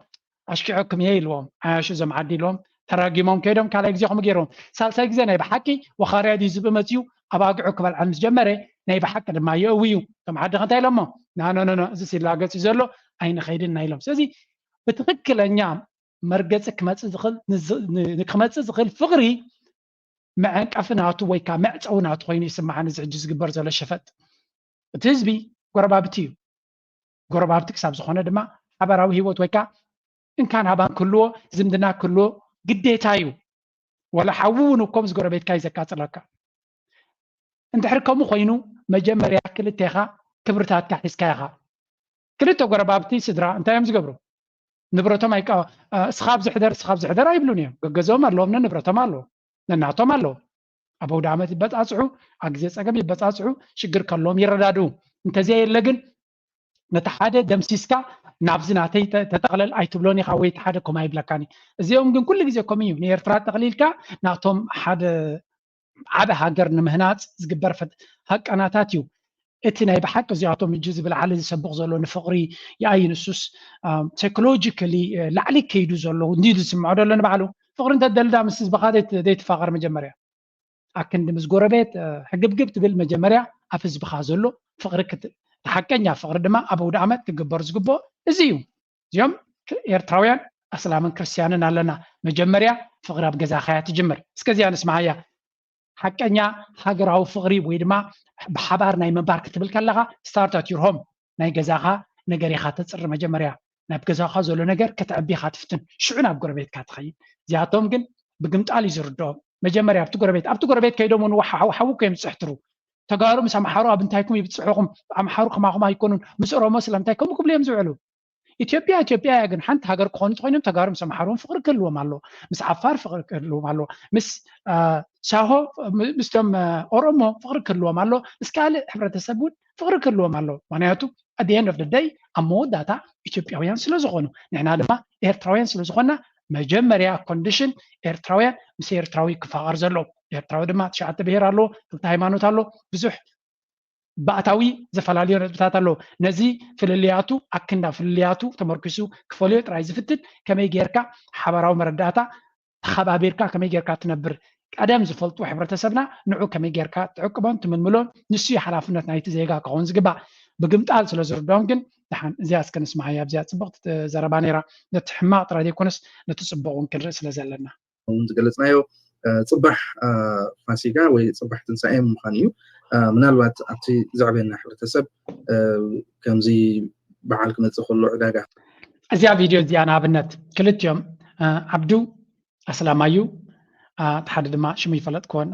ኣሽኪዐኩም እየ ኢልዎም። ዓያሹ እዞም ዓዲ ኢልዎም ተራጊሞም ከይዶም ካልኣይ ግዜ ከምኡ ገይርዎም። ሳልሳይ ግዜ ናይ ብሓቂ ወኻርያ ድዩ ዝብኢ መፂኡ ኣባግዑ ክበልዐን ምስ ጀመረ ናይ ብሓቂ ድማ የእዊ እዩ። እቶም ዓዲ ከ እንታይ ኢሎሞ? ናኖኖኖ እዚ ሲላገፅ እዩ ዘሎ ኣይንኸይድን ኢና ኢሎም። ስለዚ ብትኽክለኛ መርገፂ ክመፅእ ዝኽእል ፍቕሪ መዐንቀፊ ናቱ ወይ ከዓ መዕፀዊ ናቱ ኮይኑ ይስምዓኒ እዚ ሕጂ ዝግበር ዘሎ ሸፈጥ። እቲ ህዝቢ ጎረባብቲ እዩ። ጎረባብቲ ክሳብ ዝኾነ ድማ ሓበራዊ ህይወት ወይ ከዓ እንካን ሃባን ክህልዎ ዝምድና ክህልዎ ግዴታ እዩ። ወላ ሓዊ እውን እኮ ምስ ጎረቤትካ እዩ ዘቃፅለካ። እንድሕር ከምኡ ኮይኑ መጀመርያ ክልቴኻ ክብርታትካ ሒዝካ ኢኻ። ክልተ ጎረባብቲ ስድራ እንታይ እዮም ዝገብሩ? ንብረቶም ኣይቃ እስኻ ኣብዚ ሕደር እስኻ ኣብዚ ሕደር ኣይብሉን እዮም። ገገዝኦም ኣለዎም፣ ንብረቶም ኣለዎ፣ ነናቶም ኣለዎ። ኣብ ኣውደ ዓመት ይበፃፅሑ፣ ኣብ ግዜ ፀገም ይበፃፅሑ፣ ሽግር ከለዎም ይረዳድኡ። እንተዘየለ ግን ነቲ ሓደ ደምሲስካ ናብዚ ናተይ ተጠቕለል ኣይትብሎን ኢኻ ወይ እቲ ሓደ ከምኡ ኣይብለካን እዩ። እዚኦም ግን ኩሉ ግዜ ከምኡ እዩ። ንኤርትራ ጠቕሊልካ ናቶም ሓደ ዓቢ ሃገር ንምህናጽ ዝግበር ፈት ሃቀናታት እዩ። እቲ ናይ ብሓቂ እዚኣቶም እጂ ዝብል ዓሊ ዝሰብኽ ዘሎ ንፍቕሪ ይኣይ ንሱስ ሳይኮሎጂካሊ ላዕሊ ከይዱ ዘሎ እንዲ ዝስምዖ ደሎ ንባዕሉ ፍቕሪ እንተ ደልዳ ምስ ህዝብኻ ዘይትፋቐር መጀመርያ ኣክንዲ ምስ ጎረቤት ሕግብግብ ትብል መጀመርያ ኣብ ህዝብኻ ዘሎ ፍቕሪ ሓቀኛ ፍቕሪ ድማ ኣብ ኣውደ ዓመት ክግበር ዝግብኦ እዚ እዩ። እዚኦም ኤርትራውያን ኣስላምን ክርስትያንን ኣለና። መጀመርያ ፍቕሪ ኣብ ገዛኻ እያ ትጅምር። እስከ እዚኣ ንስምዓያ። ሓቀኛ ሃገራዊ ፍቕሪ ወይ ድማ ብሓባር ናይ ምንባር ክትብል ከለኻ start at your home፣ ናይ ገዛኻ ነገር ኢኻ ተፅሪ። መጀመርያ ናብ ገዛኻ ዘሎ ነገር ከተዕቢ ኢኻ ትፍትን፣ ሽዑ ናብ ጎረቤትካ ትኸይድ። እዚኣቶም ግን ብግምጣል እዩ ዝርድኦም። መጀመርያ ኣብቲ ጎረቤት ኣብቲ ጎረቤት ከይዶም እውን ሓዊ ሓዊ እኮ እዮም ዝፅሕትሩ። ተጋሩ ምስ ኣምሓሩ ኣብ እንታይኩም ይብፅሑኹም፣ ኣምሓሩ ከማኹም ኣይኮኑን፣ ምስ ኦሮሞ ስለምንታይ ከምኡ ክብሉ እዮም ዝውዕሉ። ኢትዮጵያ ኢትዮጵያ እያ፣ ግን ሓንቲ ሃገር ክኾኑ እንተኾይኖም ተጋሩ ምስ ኣምሓሩ እውን ፍቕሪ ክህልዎም ኣሎ፣ ምስ ዓፋር ፍቕሪ ክህልዎም ኣሎ፣ ምስ ሳሆ ምስቶም ኦሮሞ ፍቕሪ ክህልዎም ኣሎ፣ ምስ ካልእ ሕብረተሰብ እውን ፍቕሪ ክህልዎም ኣሎ። ምክንያቱ at the end of the day ኣብ መወዳእታ ኢትዮጵያውያን ስለ ዝኾኑ ንሕና ድማ ኤርትራውያን ስለ ዝኾንና መጀመርያ ኮንዲሽን ኤርትራውያን ምስ ኤርትራዊ ክፋቐር ዘለዎ። ኤርትራዊ ድማ ትሽዓተ ብሄር ኣለዎ፣ ክልተ ሃይማኖት ኣለዎ፣ ብዙሕ ባእታዊ ዘፈላለዮ ነጥብታት ኣለዎ። ነዚ ፍልልያቱ ኣክንዳ ፍልልያቱ ተመርኪሱ ክፈልዮ ጥራይ ዝፍትን ከመይ ጌርካ ሓባራዊ መረዳእታ ተኸባቢርካ ከመይ ጌርካ ትነብር ቀደም ዝፈልጡ ሕብረተሰብና ንዑ ከመይ ጌርካ ትዕቅቦን ትምልምሎን ንሱ እዩ ሓላፍነት ናይቲ ዜጋ ክኸውን ዝግባእ። ብግምጣል ስለ ዝርድኦም ግን ደሓን እዚኣ እስከ ንስምዓያ ኣብዚኣ ፅብቕቲ ዘረባ ነይራ። ነቲ ሕማቕ ጥራይ ዘይኮነስ ነቲ ፅቡቕ እውን ክንርኢ ስለ ዘለና። እውን ዝገለፅናዮ ፅባሕ ፋሲጋ ወይ ፅባሕ ትንሳኤ ምዃን እዩ። ምናልባት ኣብቲ ዘዕበየና ሕብረተሰብ ከምዚ በዓል ክመፅእ ከሎ ዕዳጋ እዚኣ ቪድዮ እዚኣ ንኣብነት ክልቲኦም ዓብዱ ኣስላማይ እዩ። እቲ ሓደ ድማ ሽሙ ይፈለጥክዎን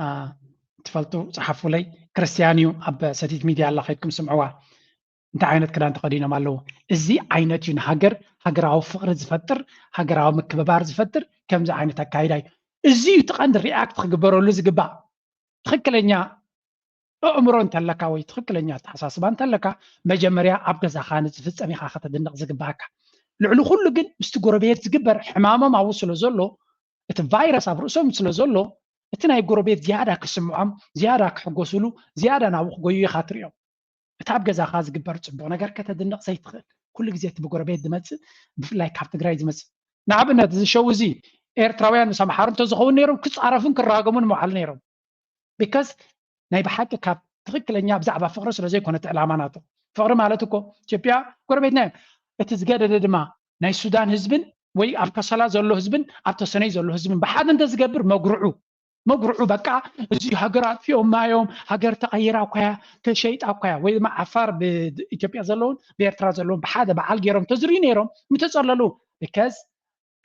ትፈልጡ፣ ፀሓፉለይ። ክርስትያን እዩ። ኣብ ሰቲት ሚድያ ኣላ፣ ከይድኩም ስምዕዋ። እንታይ ዓይነት ክዳን ተኸዲኖም ኣለዉ? እዚ ዓይነት እዩ ንሃገር ሃገራዊ ፍቕሪ ዝፈጥር፣ ሃገራዊ ምክብባር ዝፈጥር። ከምዚ ዓይነት ኣካይዳ እዩ። እዚ እዩ እቲ ቀንዲ ሪኣክት ክግበረሉ ዝግባእ። ትኽክለኛ ኣእምሮ እንተለካ ወይ ትኽክለኛ ኣተሓሳስባ እንተለካ፣ መጀመርያ ኣብ ገዛኻ ንዝፍጸም ኢኻ ከተድንቕ ዝግባኣካ። ልዕሊ ኩሉ ግን ምስቲ ጎረቤት ዝግበር ሕማሞም ኣብኡ ስለ ዘሎ፣ እቲ ቫይረስ ኣብ ርእሶም ስለ ዘሎ፣ እቲ ናይ ጎረቤት ዝያዳ ክስምዖም፣ ዝያዳ ክሕጎስሉ፣ ዝያዳ ናብኡ ክጎዩ ኢኻ ትሪኦም። እቲ ኣብ ገዛኻ ዝግበር ጽቡቕ ነገር ከተድንቕ ዘይትኽእል፣ ኩሉ ግዜ እቲ ብጎረቤት ዝመጽእ፣ ብፍላይ ካብ ትግራይ ዝመጽእ። ንኣብነት እዚ ሸው እዚ ኤርትራውያን ምስ ኣምሓሩ እንተዝኸውን ነይሮም ክጻረፉን ክራገሙን ምውዓሉ ነይሮም። ቢካዝ ናይ ብሓቂ ካብ ትኽክለኛ ብዛዕባ ፍቕሪ ስለ ዘይኮነ እቲ ዕላማ ናቶም። ፍቕሪ ማለት እኮ ኢትዮጵያ ጎረቤትና እዮም። እቲ ዝገደደ ድማ ናይ ሱዳን ህዝብን ወይ ኣብ ከሰላ ዘሎ ህዝብን ኣብ ተሰነይ ዘሎ ህዝብን ብሓደ እንተዝገብር መጉርዑ መጉርዑ በቃ እዚ ሃገር ኣጥፊኦማ እዮም፣ ሃገር ተቐይራ እኳያ ተሸይጣ እኳያ ወይ ድማ ዓፋር ብኢትዮጵያ ዘለውን ብኤርትራ ዘለውን ብሓደ በዓል ገይሮም ተዝርዩ ነይሮም ምተጸለሉ። ቢካዝ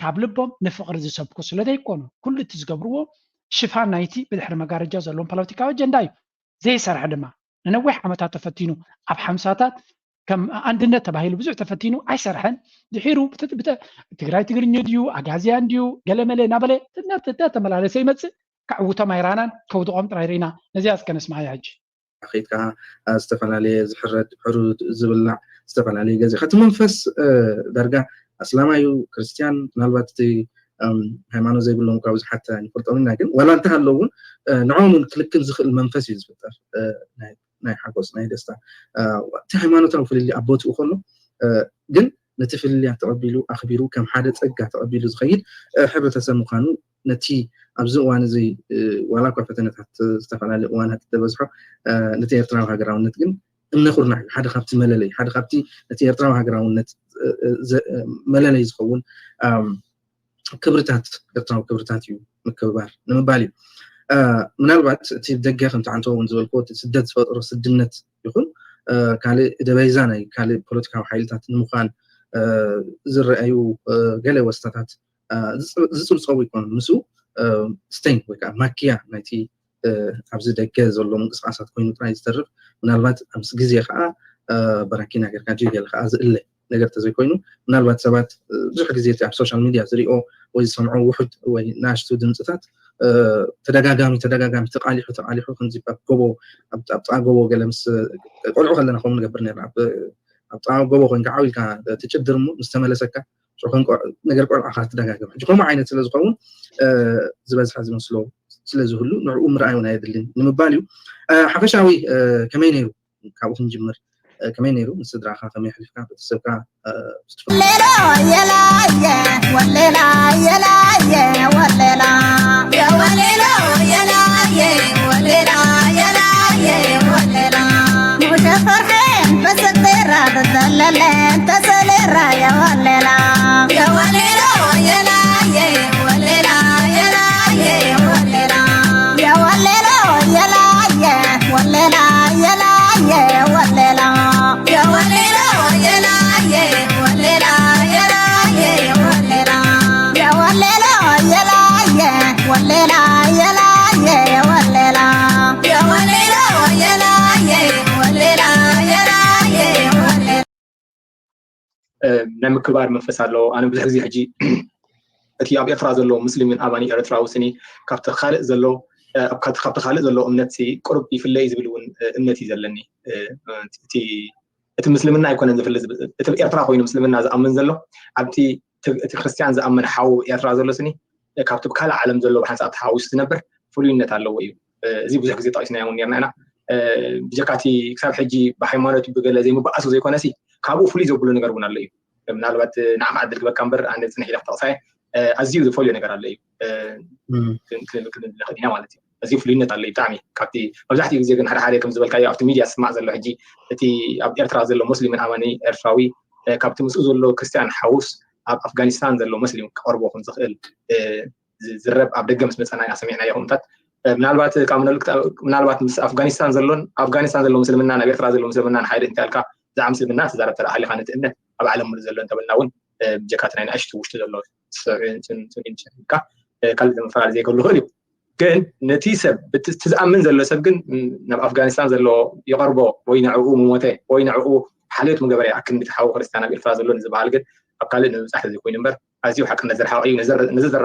ካብ ልቦም ንፍቕሪ ዝሰብኩ ስለ ዘይኮኑ፣ ኩሉ እቲ ዝገብርዎ ሽፋን ናይቲ ብድሕሪ መጋረጃ ዘለዎም ፖለቲካዊ ኣጀንዳ እዩ። ዘይሰርሐ ድማ ንነዊሕ ዓመታት ተፈቲኑ፣ ኣብ ሓምሳታት ከም ኣንድነት ተባሂሉ ብዙሕ ተፈቲኑ ኣይሰርሐን። ድሒሩ ትግራይ ትግርኛ ድዩ ኣጋዝያን ድዩ ገለመለ እናበለ እናተመላለሰ ይመፅእ። ከዕውቶም ኣይራናን ከውድቖም ጥራይ ርኢና። ነዚኣ እስከ ነስማዓያ ሕጂ። ከይድካ ዝተፈላለየ ዝሕረድ ሕሩድ ዝብላዕ ዝተፈላለየ ገዚእካ እቲ መንፈስ ዳርጋ ኣስላማዩ ክርስትያን ምናልባት እቲ ሃይማኖት ዘይብሎም እኳ ብዙሓት ኣይንፈልጦም ኢና፣ ግን ዋላ እንተሃለዉ እውን ንዕኦም እውን ክልክም ዝኽእል መንፈስ እዩ ዝፍጠር። ናይ ሓጎስ ናይ ደስታ እቲ ሃይማኖታዊ ፍልልይ ኣብ ቦትኡ ከሎ ግን ነቲ ፍልልያት ተቐቢሉ ኣኽቢሩ ከም ሓደ ጸጋ ተቐቢሉ ዝኸይድ ሕብረተሰብ ምዃኑ ነቲ ኣብዚ እዋን እዚ ዋላ እኳ ፈተነታት ዝተፈላለዩ እዋናት ተበዝሖ ነቲ ኤርትራዊ ሃገራውነት ግን እምነ ኩርናዕ እዩ። ሓደ ካብቲ መለለይ ሓደ ካብቲ ነቲ ኤርትራዊ ሃገራውነት መለለይ ዝኸውን ክብርታት ኤርትራዊ ክብርታት እዩ ምክብባር ንምባል እዩ። ምናልባት እቲ ደገ ከምቲ ዓንተዎ እውን ዝበልክዎ እቲ ስደት ዝፈጠሮ ስድነት ይኹን ካልእ ደበይዛ ናይ ካልእ ፖለቲካዊ ሓይልታት ንምዃን ዝረኣዩ ገለ ወስታታት ዝፅብፀቡ ይኮኑ። ምስኡ ስቴን ወይ ከዓ ማኪያ ናይቲ ኣብዚ ደገ ዘሎ ምንቅስቃሳት ኮይኑ ጥራይ ዝተርፍ ምናልባት ምስ ግዜ ከዓ በራኪና ጌርካ ጅ ገለ ከዓ ዝእለ ነገር ተዘይኮይኑ ምናልባት ሰባት ብዙሕ ግዜ ኣብ ሶሻል ሚድያ ዝሪኦ ወይ ዝሰምዖ ውሑድ ወይ ናሽቱ ድምፅታት ተደጋጋሚ ተደጋጋሚ ተቃሊሑ ተቃሊሑ ከምዚ ኣብ ጎቦ ኣብ ጥቃ ጎቦ ገለ ምስ ቆልዑ ከለና ከምኡ ንገብር ነርና ኣብ ጥቃ ጎቦ ኮንካ ዓው ኢልካ ትጭድር እሞ ምስ ተመለሰካ ነገር ቆልዓ ከዓ ትደጋግም ሕጂ ከምኡ ዓይነት ስለዝኸውን ዝበዝሐ ዝመስሎ ስለዝህሉ ንዕኡ ምርኣይ እውን ኣየድልን ንምባል እዩ። ሓፈሻዊ ከመይ ነይሩ ካብኡ ክንጅምር ከመይ ነይሩ? ምስ ስድራኻ ከመይ ኣሕሊፍካ? ቤተሰብካ? ወሌላ የላየ ወሌላ የላየ ወሌላ የወሌሎ የላየ ወሌላ የላየ ወሌላ ሙሸ ፈርሐን በሰጤራ ተዘለለን ተሰሌራ የወሌላ የወሌሎ የላየ ወሌላ የላየ ወሌላ የወሌሎ የላየ ወሌላ የላየ ወሌላ የወሌሎ የላየ ወሌላ የላየ ወሌላ የወሌሎ የላየ ወሌላ የላየ ወሌላ የወሌሎ የላየ ወሌላ የላየ ወሌላ ናይ ምክባር መንፈስ ኣለዎ። ኣነ ብዙሕ ግዜ ሕጂ እቲ ኣብ ኤርትራ ዘሎ ሙስሊምን ኣማኒ ኤርትራዊ ስኒ ካብቲ ካልእ ዘሎ ካብቲ ካልእ ዘሎ እምነት ቁሩብ ይፍለ እዩ ዝብል እውን እምነት እዩ ዘለኒ። እቲ እቲ ምስልምና ኣይኮነን ዝፍለ እቲ ኤርትራ ኮይኑ ምስልምና ዝኣምን ዘሎ ኣብቲ እቲ ክርስትያን ዝኣምን ሓው ኤርትራ ዘሎ ስኒ ካብቲ ካልእ ዓለም ዘሎ ብሓንሳብ ተሓዊሱ ዝነብር ፍሉይነት ኣለዎ እዩ። እዚ ብዙሕ ግዜ ጠቂስናዮ እውን ኔርና ኢና። ብጀካ እቲ ክሳብ ሕጂ ብሃይማኖት ብገለ ዘይምበኣሱ ዘይኮነሲ ካብኡ ፍሉይ ዘብሎ ነገር እውን ኣሎ እዩ። ምናልባት ንዓኻ ዕድል ክበካ እምበር ኣነ ፅንሕ ኢለ ክጠቕሳ እየ። ኣዝዩ ዝፈልዮ ነገር ኣሎ እዩ ክንብል ንኽእል ኢና ማለት እዩ። ኣዝዩ ፍሉይነት ኣሎ እዩ ብጣዕሚ ካብቲ መብዛሕትኡ ግዜ ግን ሓደ ሓደ ከም ዝበልካዮ ኣብቲ ሚድያ ዝስማዕ ዘሎ ሕጂ እቲ ኣብ ኤርትራ ዘሎ ሙስሊምን ኣማኒ ኤርትራዊ ካብቲ ምስኡ ዘሎ ክርስትያን ሓውስ ኣብ ኣፍጋኒስታን ዘሎ ሙስሊም ክቐርቦ ከም ዝኽእል ዝረብ ኣብ ደገ ምስ መፀና ኢና ሰሚዕናዮ ከምኡታት ምናልባት ምናልባት ምስ ኣፍጋኒስታን ዘሎን ኣፍጋኒስታን ዘሎ ምስልምና ናብ ኤርትራ ዘሎ ምስልምና ንሓይደ እንተልካ ብዛዕባ ምስልምና ትዛረብ ተደኣ ሃሊኻ ነቲ እምነት ኣብ ዓለም ሙሉእ ዘሎ እንተበልና እውን ብጀካ እቲ ናይ ንኣሽቱ ውሽጢ ዘሎ ኢልካ ካልእ ዘመፈላለ ዘይከሉ ይኽእል እዩ። ግን ነቲ ሰብ እቲ ዝኣምን ዘሎ ሰብ ግን ናብ ኣፍጋኒስታን ዘለዎ ይቐርቦ ወይ ንዕኡ ምሞተ ወይ ንዕኡ ሓልዮት ምገበረ ይኣክል፣ ነቲ ሓው ክርስትያን ኣብ ኤርትራ ዘሎ ንዝበሃል ግን ኣብ ካልእ ንምብጻሕ ዘይኮይኑ እምበር ኣዝዩ ሓቅነት ዝረሓቐ እዩ። ነዚ ዘረ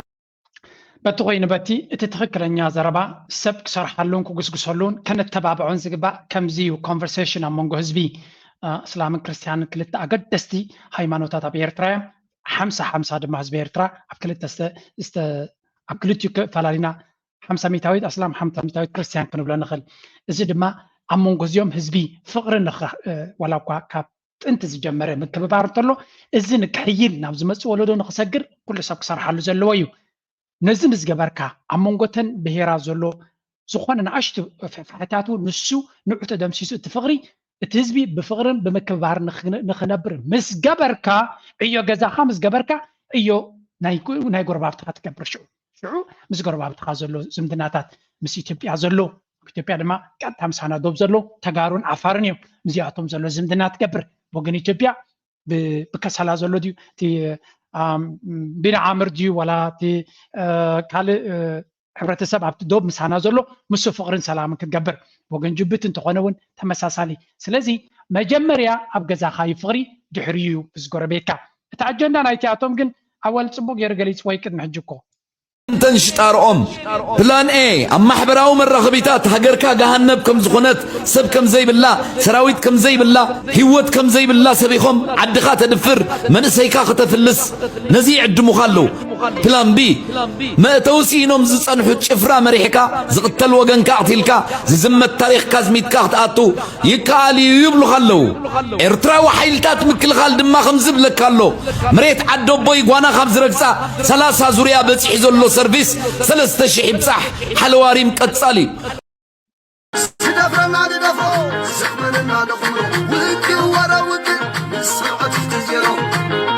በቲ ኮይኑ በቲ እቲ ትኽክለኛ ዘረባ ሰብ ክሰርሓሉን ክጉስጉሰሉን ከነተባብዖን ዝግባእ ከምዚ እዩ። ኮንቨርሴሽን ኣብ መንጎ ህዝቢ እስላምን ክርስትያንን ክልተ ኣገደስቲ ሃይማኖታት ኣብ ኤርትራ እዮም። ሓምሳ ሓምሳ ድማ ህዝቢ ኤርትራ ኣብ ክልተ ኣብ ክልቲኡ ፈላሊና ሓምሳ ሚታዊት ኣስላም ሓምሳ ሚታዊት ክርስትያን ክንብሎ ንኽእል። እዚ ድማ ኣብ መንጎ እዚኦም ህዝቢ ፍቕሪ ዋላ እኳ ካብ ጥንቲ ዝጀመረ ምክብባር እንተሎ እዚ ንክሕይል ናብ ዝመፅእ ወለዶ ንክሰግር ኩሉ ሰብ ክሰርሓሉ ዘለዎ እዩ። ነዚ ንዝገበርካ ኣብ መንጎተን ብሄራ ዘሎ ዝኾነ ንኣሽቱ ፍሕፍሕታቱ ንሱ ንዑ ተደምሲሱ እቲ ፍቕሪ እቲ ህዝቢ ብፍቕርን ብምክብባር ንክነብር ምስ ገበርካ ዕዮ ገዛኻ ምስ ገበርካ ዕዮ ናይ ጎረባብትኻ ትገብር ሽዑ ሽዑ ምስ ጎረባብትኻ ዘሎ ዝምድናታት ምስ ኢትዮጵያ ዘሎ ኢትዮጵያ ድማ ቀጥታ ምሳና ዶብ ዘሎ ተጋሩን ዓፋርን እዮም። ምስዚኣቶም ዘሎ ዝምድና ትገብር ወገን ኢትዮጵያ ብከሰላ ዘሎ ድዩ ቢና ዓምር ድዩ ዋላ ካልእ ሕብረተሰብ ኣብቲ ዶብ ምሳና ዘሎ ምስ ፍቕርን ሰላምን ክትገብር ወገን ጅቡቲ እንተኾነ እውን ተመሳሳሊ። ስለዚ መጀመርያ ኣብ ገዛኻ እዩ ፍቕሪ ድሕሪኡ እዩ ምስ ጎረቤትካ። እቲ ኣጀንዳ ናይቲኣቶም ግን ኣወል ፅቡቅ ገይሩ ገሊፅዎ እዩ ቅድሚ ሕጂ እኮ። እንተን ሽጣርኦም ፕላን ኤ ኣብ ማሕበራዊ መራኸቢታት ሃገርካ ገሃነብ ከም ዝኾነት ሰብ ከም ዘይብላ ሰራዊት ከም ዘይብላ ህይወት ከም ዘይብላ ሰቢኾም ዓድኻ ተድፍር መንእሰይካ ከተፍልስ ነዚ ይዕድሙኻ ኣለዉ። ፕላን ቢ መእተዊ ስኢኖም ዝጸንሑ ጭፍራ መሪሕካ ዝቕተል ወገንካ ኣቕቲልካ ዝዝመት ታሪኽካ ኣዝሚትካ ክትኣቱ ይከኣል እዩ ይብሉኻ ኣለዉ። ኤርትራዊ ሓይልታት ምክልኻል ድማ ከምዚ ይብለካ ኣሎ፣ መሬት ዓደቦይ ጓና ካብ ዝረግጻ ሰላሳ ዙርያ በጺሑ ዘሎ ሰርቪስ ሰለስተ ሽሕ ይብጻሕ፣ ሓለዋ ሪም ቀጻሊ። ዝደፍረና ንደፍሮ ዘኽብረና ነኽብሮ ውግእ ወረ ውግእ ምስ ስርዓት ዜሮ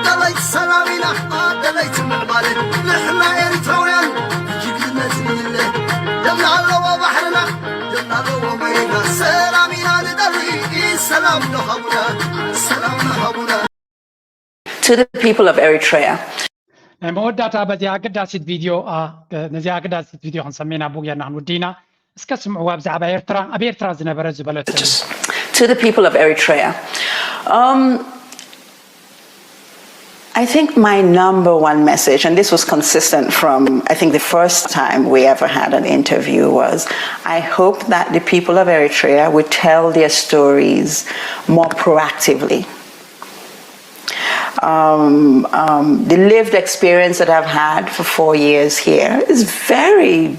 ደለይቲ ሰላም ኢና ደለይቲ ምዕባለ ንሕና ኤርትራውያን ጅግንነት ንግለ ደምና ኣለዎ ባሕርና ደምና ኣለዎ መሬትና ሰላም ኢና ንደሊ ሰላም ንሃቡና ሰላም ንሃቡና To the people of Eritrea. ናይ መወዳእታ በዚኣ ኣገዳሲት ቪድዮ ነዚኣ ኣገዳሲት ቪድዮ ክንሰምዕ ኢና ብኡ ጌርና ክንውድእ ኢና። እስከ ስምዕዋ ብዛዕባ ኤርትራ ኣብ ኤርትራ ዝነበረ ዝበለቶ እዩ። To the people of Eritrea. Um, I think my number one message, and this was consistent from I think the first time we ever had an interview, was I hope that the people of Eritrea would tell their stories more proactively. Um, um, the lived experience that I've had for four years here is very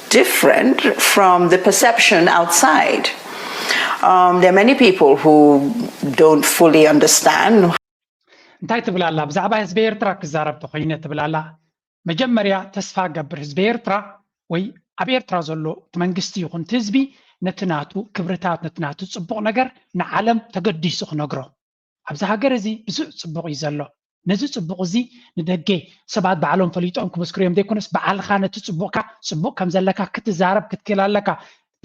different from the perception outside. Um, there are many people who don't fully understand. እንታይ ትብል ኣላ? ብዛዕባ ህዝቢ ኤርትራ ክዛረብ ተኾይነ ትብል ኣላ። መጀመርያ ተስፋ ገብር ህዝቢ ኤርትራ ወይ ኣብ ኤርትራ ዘሎ እቲ መንግስቲ ይኹን እቲ ህዝቢ ነቲ ናቱ ክብርታት ነቲ ናቱ ጽቡቕ ነገር ንዓለም ተገዲሱ ክነግሮ ኣብዚ ሃገር እዚ ብዙሕ ጽቡቕ እዩ ዘሎ። ነዚ ጽቡቕ እዚ ንደገ ሰባት ባዕሎም ፈሊጦም ክመስክሩ እዮም ዘይኮነስ ባዕልኻ ነቲ ጽቡቕካ ጽቡቕ ከም ዘለካ ክትዛረብ ክትክእል ኣለካ።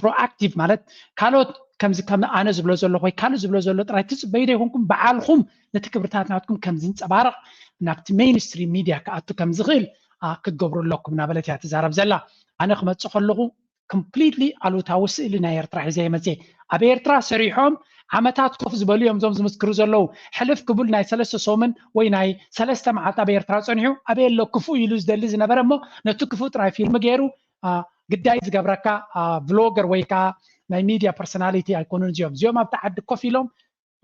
ፕሮኣክቲቭ ማለት ካልኦት ከምዚ ከም ኣነ ዝብሎ ዘለኹ ወይ ካልእ ዝብሎ ዘሎ ጥራይ ትጽበዩ ዘይኮንኩም ባዕልኹም ነቲ ክብርታት ናትኩም ከም ዝንጸባረቕ ናብቲ ሜይንስትሪም ሚድያ ክኣቱ ከም ዝኽእል ክትገብሩ ኣለኩም እናበለት እያ ትዛረብ ዘላ። ኣነ ክመጽእ ከለኹ ኮምፕሊትሊ ኣሉታዊ ስእሊ ናይ ኤርትራ ሒዘ ይመጽእ። ኣብ ኤርትራ ሰሪሖም ዓመታት ኮፍ ዝበሉ እዮም እዞም ዝምስክሩ ዘለዉ። ሕልፍ ክብል ናይ ሰለስተ ሰሙን ወይ ናይ ሰለስተ መዓልቲ ኣብ ኤርትራ ጸኒሑ ኣበይ ኣሎ ክፉእ ኢሉ ዝደሊ ዝነበረ እሞ ነቲ ክፉእ ጥራይ ፊልም ገይሩ ግዳይ ዝገብረካ ቭሎገር ወይ ከዓ ናይ ሚድያ ፐርሶናሊቲ ኣይኮኑን እዚኦም። እዚኦም ኣብቲ ዓዲ ኮፍ ኢሎም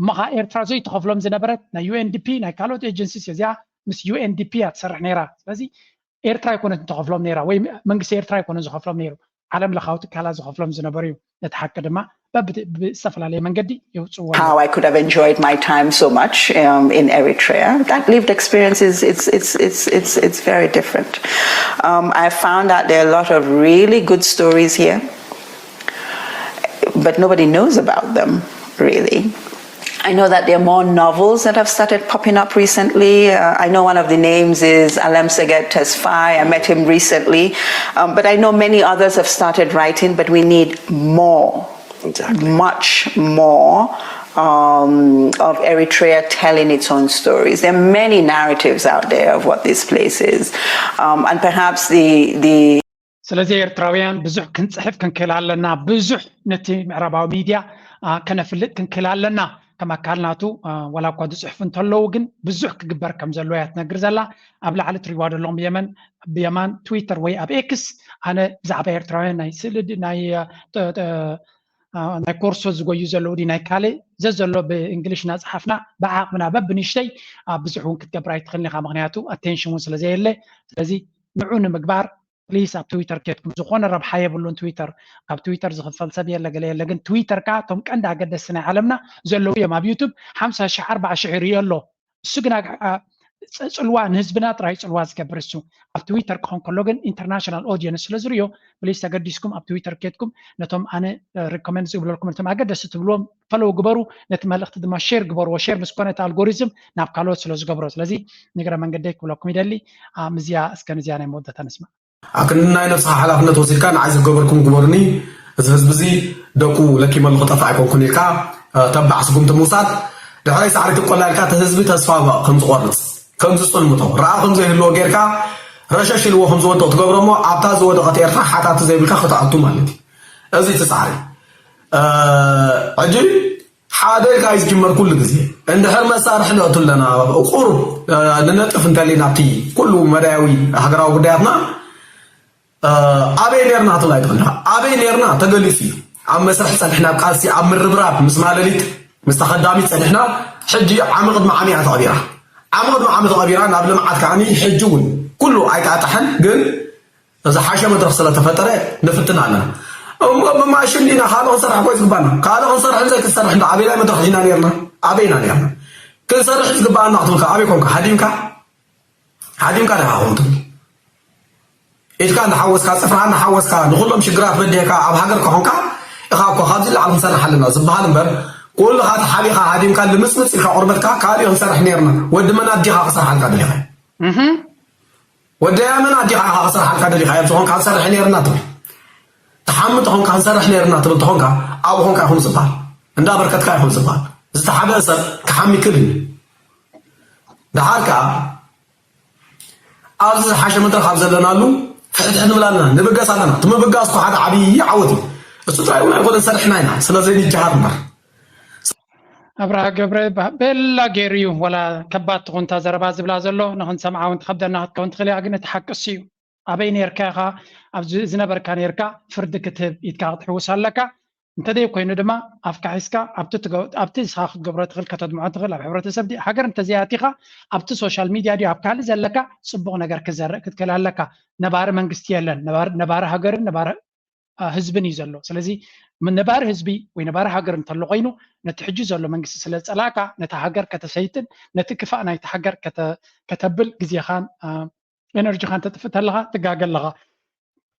እሞ ከዓ ኤርትራ ዘይትኸፍሎም ዝነበረት ናይ ዩኤንዲፒ ናይ ካልኦት ኤጀንሲስ እዚኣ ምስ ዩኤንዲፒ እያ ትሰርሕ ነይራ። ስለዚ ኤርትራ ኣይኮነትን ትኸፍሎም ነይራ ወይ መንግስቲ ኤርትራ ኣይኮነን ዝኸፍሎም ነይሩ። ዓለም ለኻዊ ትካላት ዝኸፍሎም ዝነበሩ እዩ። ነቲ ሓቂ ድማ ብዝተፈላለየ መንገዲ የውፅዎ። How I could have enjoyed my time so much um, in Eritrea. That lived experience is it's it's it's it's it's very different. Um, I found that there are a lot of really good stories here, but nobody knows about them really. I know that there are more novels that have started popping up recently. Uh, I know one of the names is Alem Seget Tesfai. I met him recently. Um, but I know many others have started writing, but we need more, exactly. Much more um, of Eritrea telling its own stories. There are many narratives out there of what this place is. Um, and perhaps the, the ስለዚ ኤርትራውያን ብዙሕ ክንፅሕፍ ክንክእል ኣለና። ብዙሕ ነቲ ምዕራባዊ ሚድያ ከነፍልጥ ክንክእል ኣለና። ከም ኣካል ናቱ ዋላ እኳ ዝፅሕፉ እንተለዉ ግን ብዙሕ ክግበር ከም ዘለዎ እያ ትነግር ዘላ። ኣብ ላዕሊ ትሪዋ ዘለኹም ብየማን ትዊተር ወይ ኣብ ኤክስ ኣነ ብዛዕባ ኤርትራውያን ናይ ስእሊ ናይ ናይ ኮርሶ ዝጎዩ ዘለዉ ዲ ናይ ካልእ ዘዘሎ ብእንግሊሽ እናፀሓፍና ብዓቕምና በብንሽተይ ብዙሕ እውን ክትገብር ኣይትኽእልን ኢኻ። ምክንያቱ ኣቴንሽን እውን ስለዘየለ ስለዚ ንዑ ንምግባር ፕሊስ ኣብ ትዊተር ኬድኩም ዝኾነ ረብሓ የብሉን። ትዊተር ካብ ትዊተር ዝኽፈል ሰብ የለ ገለ የለ፣ ግን ትዊተር ከዓ እቶም ቀንዲ ኣገደስቲ ናይ ዓለምና ዘለዉ እዮም። ኣብ ዩቱብ ሓምሳ ሽሕ ኣርባዓ ሽሕ ይርእዮ ኣሎ። እሱ ግን ፅልዋ ንህዝብና ጥራይ ፅልዋ ዝገብር እሱ ኣብ ትዊተር ክኾን ከሎ ግን ኢንተርናሽናል ኦዲየንስ ስለ ዝርእዮ ፕሊስ ተገዲስኩም ኣብ ትዊተር ኬድኩም ነቶም ኣነ ሪኮመንድ ዝብለልኩም ነቶም ኣገደስቲ ትብልዎም ፈለው ግበሩ። ነቲ መልእኽቲ ድማ ሼር ግበርዎ። ሼር ምስ ኮነ እቲ ኣልጎሪዝም ናብ ካልኦት ስለ ዝገብሮ ስለዚ ንግረ መንገደይ ክብለኩም ይደሊ። ምዝያ እስከ ንዝያ ናይ መወዳእታ ንስማዕ። ኣክንናይ ነብስኻ ሓላፍነት ወሲድካ ንዓይ ዝገበርኩም ግበሩኒ፣ እዚ ህዝቢ እዚ ደቁ ለኪመሉ ክጠፍእ ኣይኮንኩን ኢልካ ተባዕ ስጉምቲ ምውሳድ፣ ድሕረይ ሳዕሪ ትቆላ ኢልካ እቲ ህዝቢ ተስፋ ከም ዝቆርፅ ከም ዝፅልምቶ ረኣ ከም ዘይህልዎ ጌርካ ረሸሽ ኢልዎ ከም ዝወድቕ ትገብሮ እሞ ኣብታ ዝወደቐት ኤርትራ ሓታቲ ዘይብልካ ክተኣቱ ማለት እዩ። እዚ እቲ ፃዕሪ ሕጂ ሓደ ኢልካ እዩ ዝጅመር ኩሉ ግዜ። እንድሕር መሳርሒ ነእቱ ኣለና ቁሩብ ንነጥፍ እንተሊና ኣብቲ ኩሉ መዳያዊ ሃገራዊ ጉዳያትና ኣበይ ነርና ትብላ ይትኽእልካ ኣበይ ነርና ተገሊፁ እዩ። ኣብ መስርሕ ፀንሕና ኣብ ቃልሲ ኣብ ምርብራብ ምስ ማለሊት ምስ ተኸዳሚት ፀኒሕና ሕጂ ዓሚ ቅድሚ ዓሚ እያ ተቐቢራ። ዓሚ ቅድሚ ዓሚ ተቐቢራ ናብ ልምዓት ከዓኒ ሕጂ እውን ኩሉ ኣይጣጣሐን ግን እዚ ሓሸ መድረኽ ስለተፈጠረ ንፍትን ኣለና እሞ ብማሽን ዲና ካልኦ ክንሰርሕ ኮይ ዝግባና ካልኦ ክንሰርሕ እንዘይ ክትሰርሕ እንዳ ኣበይናይ መድረኽ ዲና ነርና ኣበይና ነርና ክንሰርሕ ዝግባኣና ክትብል ኣበይ ኮንካ ሃዲምካ ሃዲምካ ዲኻ ኮን ትብል ኢድካ እንዳሓወስካ ፅፍራ እንዳሓወስካ ንኩሎም ሽግራት በዲህካ ኣብ ሃገር ከኾንካ ኢኻ እኮ ካብዚ ላዕሊ ክንሰርሕ ኣለና ዝበሃል እምበር ኩልኻ ተሓቢኻ ሃዲምካ ልምፅምፅ ኢልካ ቆርበትካ ካሊእ ክንሰርሕ ነርና ወዲ መን ኣዲኻ ክሰርሓልካ ደሊኻ ወደያ መን ኣዲኻ ኢኻ ክሰርሓልካ ደሊኻ እዮም ዝኾንካ ክንሰርሕ ነርና ትብል ትሓሚ ተኾንካ ክንሰርሕ ነርና ትብል ተኾንካ ኣብኡ ኾንካ ይኹን ዝበሃል እንዳ በርከትካ ይኹን ዝበሃል ዝተሓበአ ሰብ ክሓሚ ክል እዩ ደሓር ከዓ ኣብዚ ዝሓሸ መድረኽ ኣብ ዘለናሉ ፍሕትሕ ንብል ኣለና ንብገስ ኣለና እቲ ምብጋስ እኮ ሓደ ዓብዪ ዓወት እዩ እሱ ጥራይ እውን ኣይኮነን ሰርሕና ኢና ስለዘይ ንጀሃር እምበር ኣብርሃ ገብረ ይበሃል። ቤላ ገይሩ እዩ ወላ ከባድ ትኹንታ ዘረባ ዝብላ ዘሎ ንኽንሰምዓ እውን ትኸብደና ክትከውን ትኽእል እያ፣ ግን እቲ ሓቂ እሱ እዩ። ኣበይ ነርካ ኢኻ ኣብ ዝነበርካ ነርካ ፍርዲ ክትህብ ኢድካ ክትሕውስ ኣለካ። እንተደይ ኮይኑ ድማ ኣፍካ ሒዝካ ኣብቲ ንስኻ ክትገብሮ ትኽእል ከተድምዖ ትኽእል ኣብ ሕብረተሰብ ድዩ ሃገር እንተዘይኣቲኻ ኣብቲ ሶሻል ሚድያ ድዩ ኣብ ካልእ ዘለካ ፅቡቕ ነገር ክዘርእ ክትክእል ኣለካ። ነባሪ መንግስቲ የለን፣ ነባሪ ሃገርን ነባሪ ህዝብን እዩ ዘሎ። ስለዚ ነባሪ ህዝቢ ወይ ነባሪ ሃገር እንተሎ ኮይኑ ነቲ ሕጂ ዘሎ መንግስቲ ስለ ዝፀላእካ ነቲ ሃገር ከተሰይጥን ነቲ ክፋእ ናይቲ ሃገር ከተብል ግዜኻን ኤነርጂኻን ተጥፍእ ተለኻ ትጋገ ኣለኻ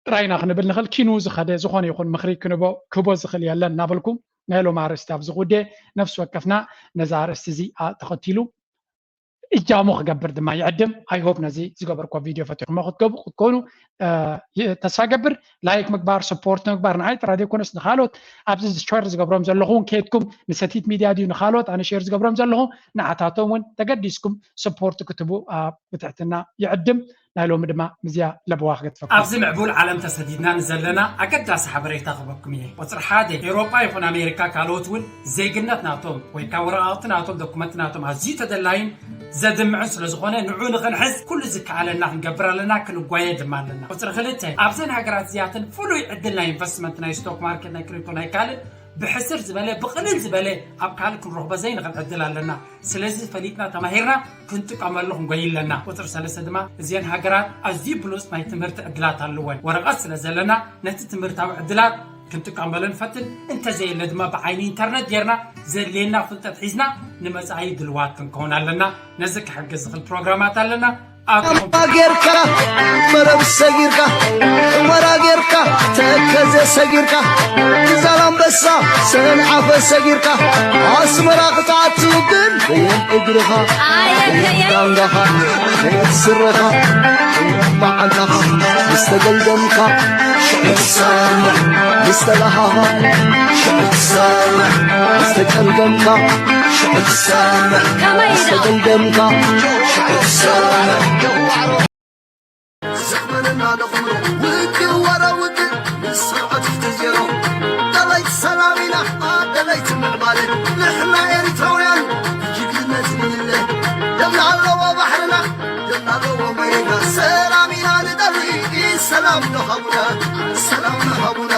ጥራይና ክንብል ንኽእል። ኪኑ ዝኸደ ዝኾነ ይኹን ምኽሪ ክንቦ ክህቦ ዝኽእል የለን እናበልኩ ናይ ሎም ኣርእስቲ ኣብዚ ጉዴ ነፍሲ ወከፍና ነዚ ኣርእስቲ እዚ ተኸቲሉ እጃሙ ክገብር ድማ ይዕድም። I hope ነዚ ዝገበርኮ ቪድዮ ፈቲኹሞ ክትገቡ ክትኮኑ ተስፋ ገብር። ላይክ ምግባር ስፖርት ምግባር ንዓይ ጥራ ዘይኮነስ ንካልኦት ኣብዚ ሸር ዝገብሮም ዘለኹ እውን ከየድኩም ንሰቲት ሚድያ ድዩ ንካልኦት ኣነ ሸር ዝገብሮም ዘለኹ ንዓታቶም እውን ተገዲስኩም ስፖርት ክትቡ ብትሕትና ይዕድም። ናይ ሎሚ ድማ ምዝያ ለበዋ ክገድፈኩም። ኣብዚ ምዕቡል ዓለም ተሰዲድና ንዘለና ኣገዳሲ ሓበሬታ ክበኩም እየ። ቁፅሪ ሓደ፣ ኤውሮጳ ይኹን ኣሜሪካ ካልኦት እውን ዜግነት ናቶም ወይ ከዓ ወረቓቕቲ ናቶም ዶኩመንት ናቶም ኣዝዩ ተደላይን ዘድምዕን ስለዝኾነ ንዑ ንኽንሕዝ ኩሉ ዝከኣለና ክንገብር ኣለና፣ ክንጓየ ድማ ኣለና። ቁፅሪ ክልተ፣ ኣብዘን ሃገራት እዚኣተን ፍሉይ ዕድል ናይ ኢንቨስትመንት ናይ ስቶክ ማርኬት ናይ ክሪፕቶ ናይ ካልእ ብሕስር ዝበለ ብቕልል ዝበለ ኣብ ካልእ ክንረኽቦ ዘይንኽእል ዕድል ኣለና። ስለዚ ፈሊጥና ተማሂርና ክንጥቀመሉ ክንጎይ ኣለና። ቁፅሪ ሰለስተ ድማ እዚአን ሃገራት ኣዝዩ ብሉፅ ናይ ትምህርቲ ዕድላት ኣለወን። ወረቐት ስለ ዘለና ነቲ ትምህርታዊ ዕድላት ክንጥቀመሉ ንፈትን፣ እንተዘየለ ድማ ብዓይኒ ኢንተርነት ጌርና ዘድልየና ፍልጠት ሒዝና ንመፃኢ ድልዋት ክንከውን ኣለና። ነዚ ክሕግዝ ዝኽእል ፕሮግራማት ኣለና። ኣምባ ጌርካ መረብ ሰጊርካ ሕመራ ጌርካ ተከዘ ሰጊርካ ዛላምበሳ ሰንዓፈ ሰጊርካ ኣስመራ ክትኣቱ ግን በየን እግርኻ በየን ዳንጋኻ በየን ስረኻ በየን መዓንጣኻ ምስ ተገልደምካ ትሰምዕ ምስ ተለሃሃ ሽዑ ትሰምዕ ምስ ተጨልገምካ ሽዑ ትሰምዕ ከመይ ምስ ኢሎም? ተገልገምካ ሽዑ ትሰምዕ ዘኽበረና ለኹምሮ ውግእ ወረ ውግእ ምስ ስርዓት ትዜሮ ደለይቲ ሰላም ኢና ደለይቲ ምዕባለ ንሕና ኤሪትራውያን ጅግንነት ንድለ ደም ኣለዎ ባሕርና ደም ኣለዎ መሬትና ሰላም ኢና ንደሊ ሰላም ዶ ሃቡና ሰላም ዶ ሃቡና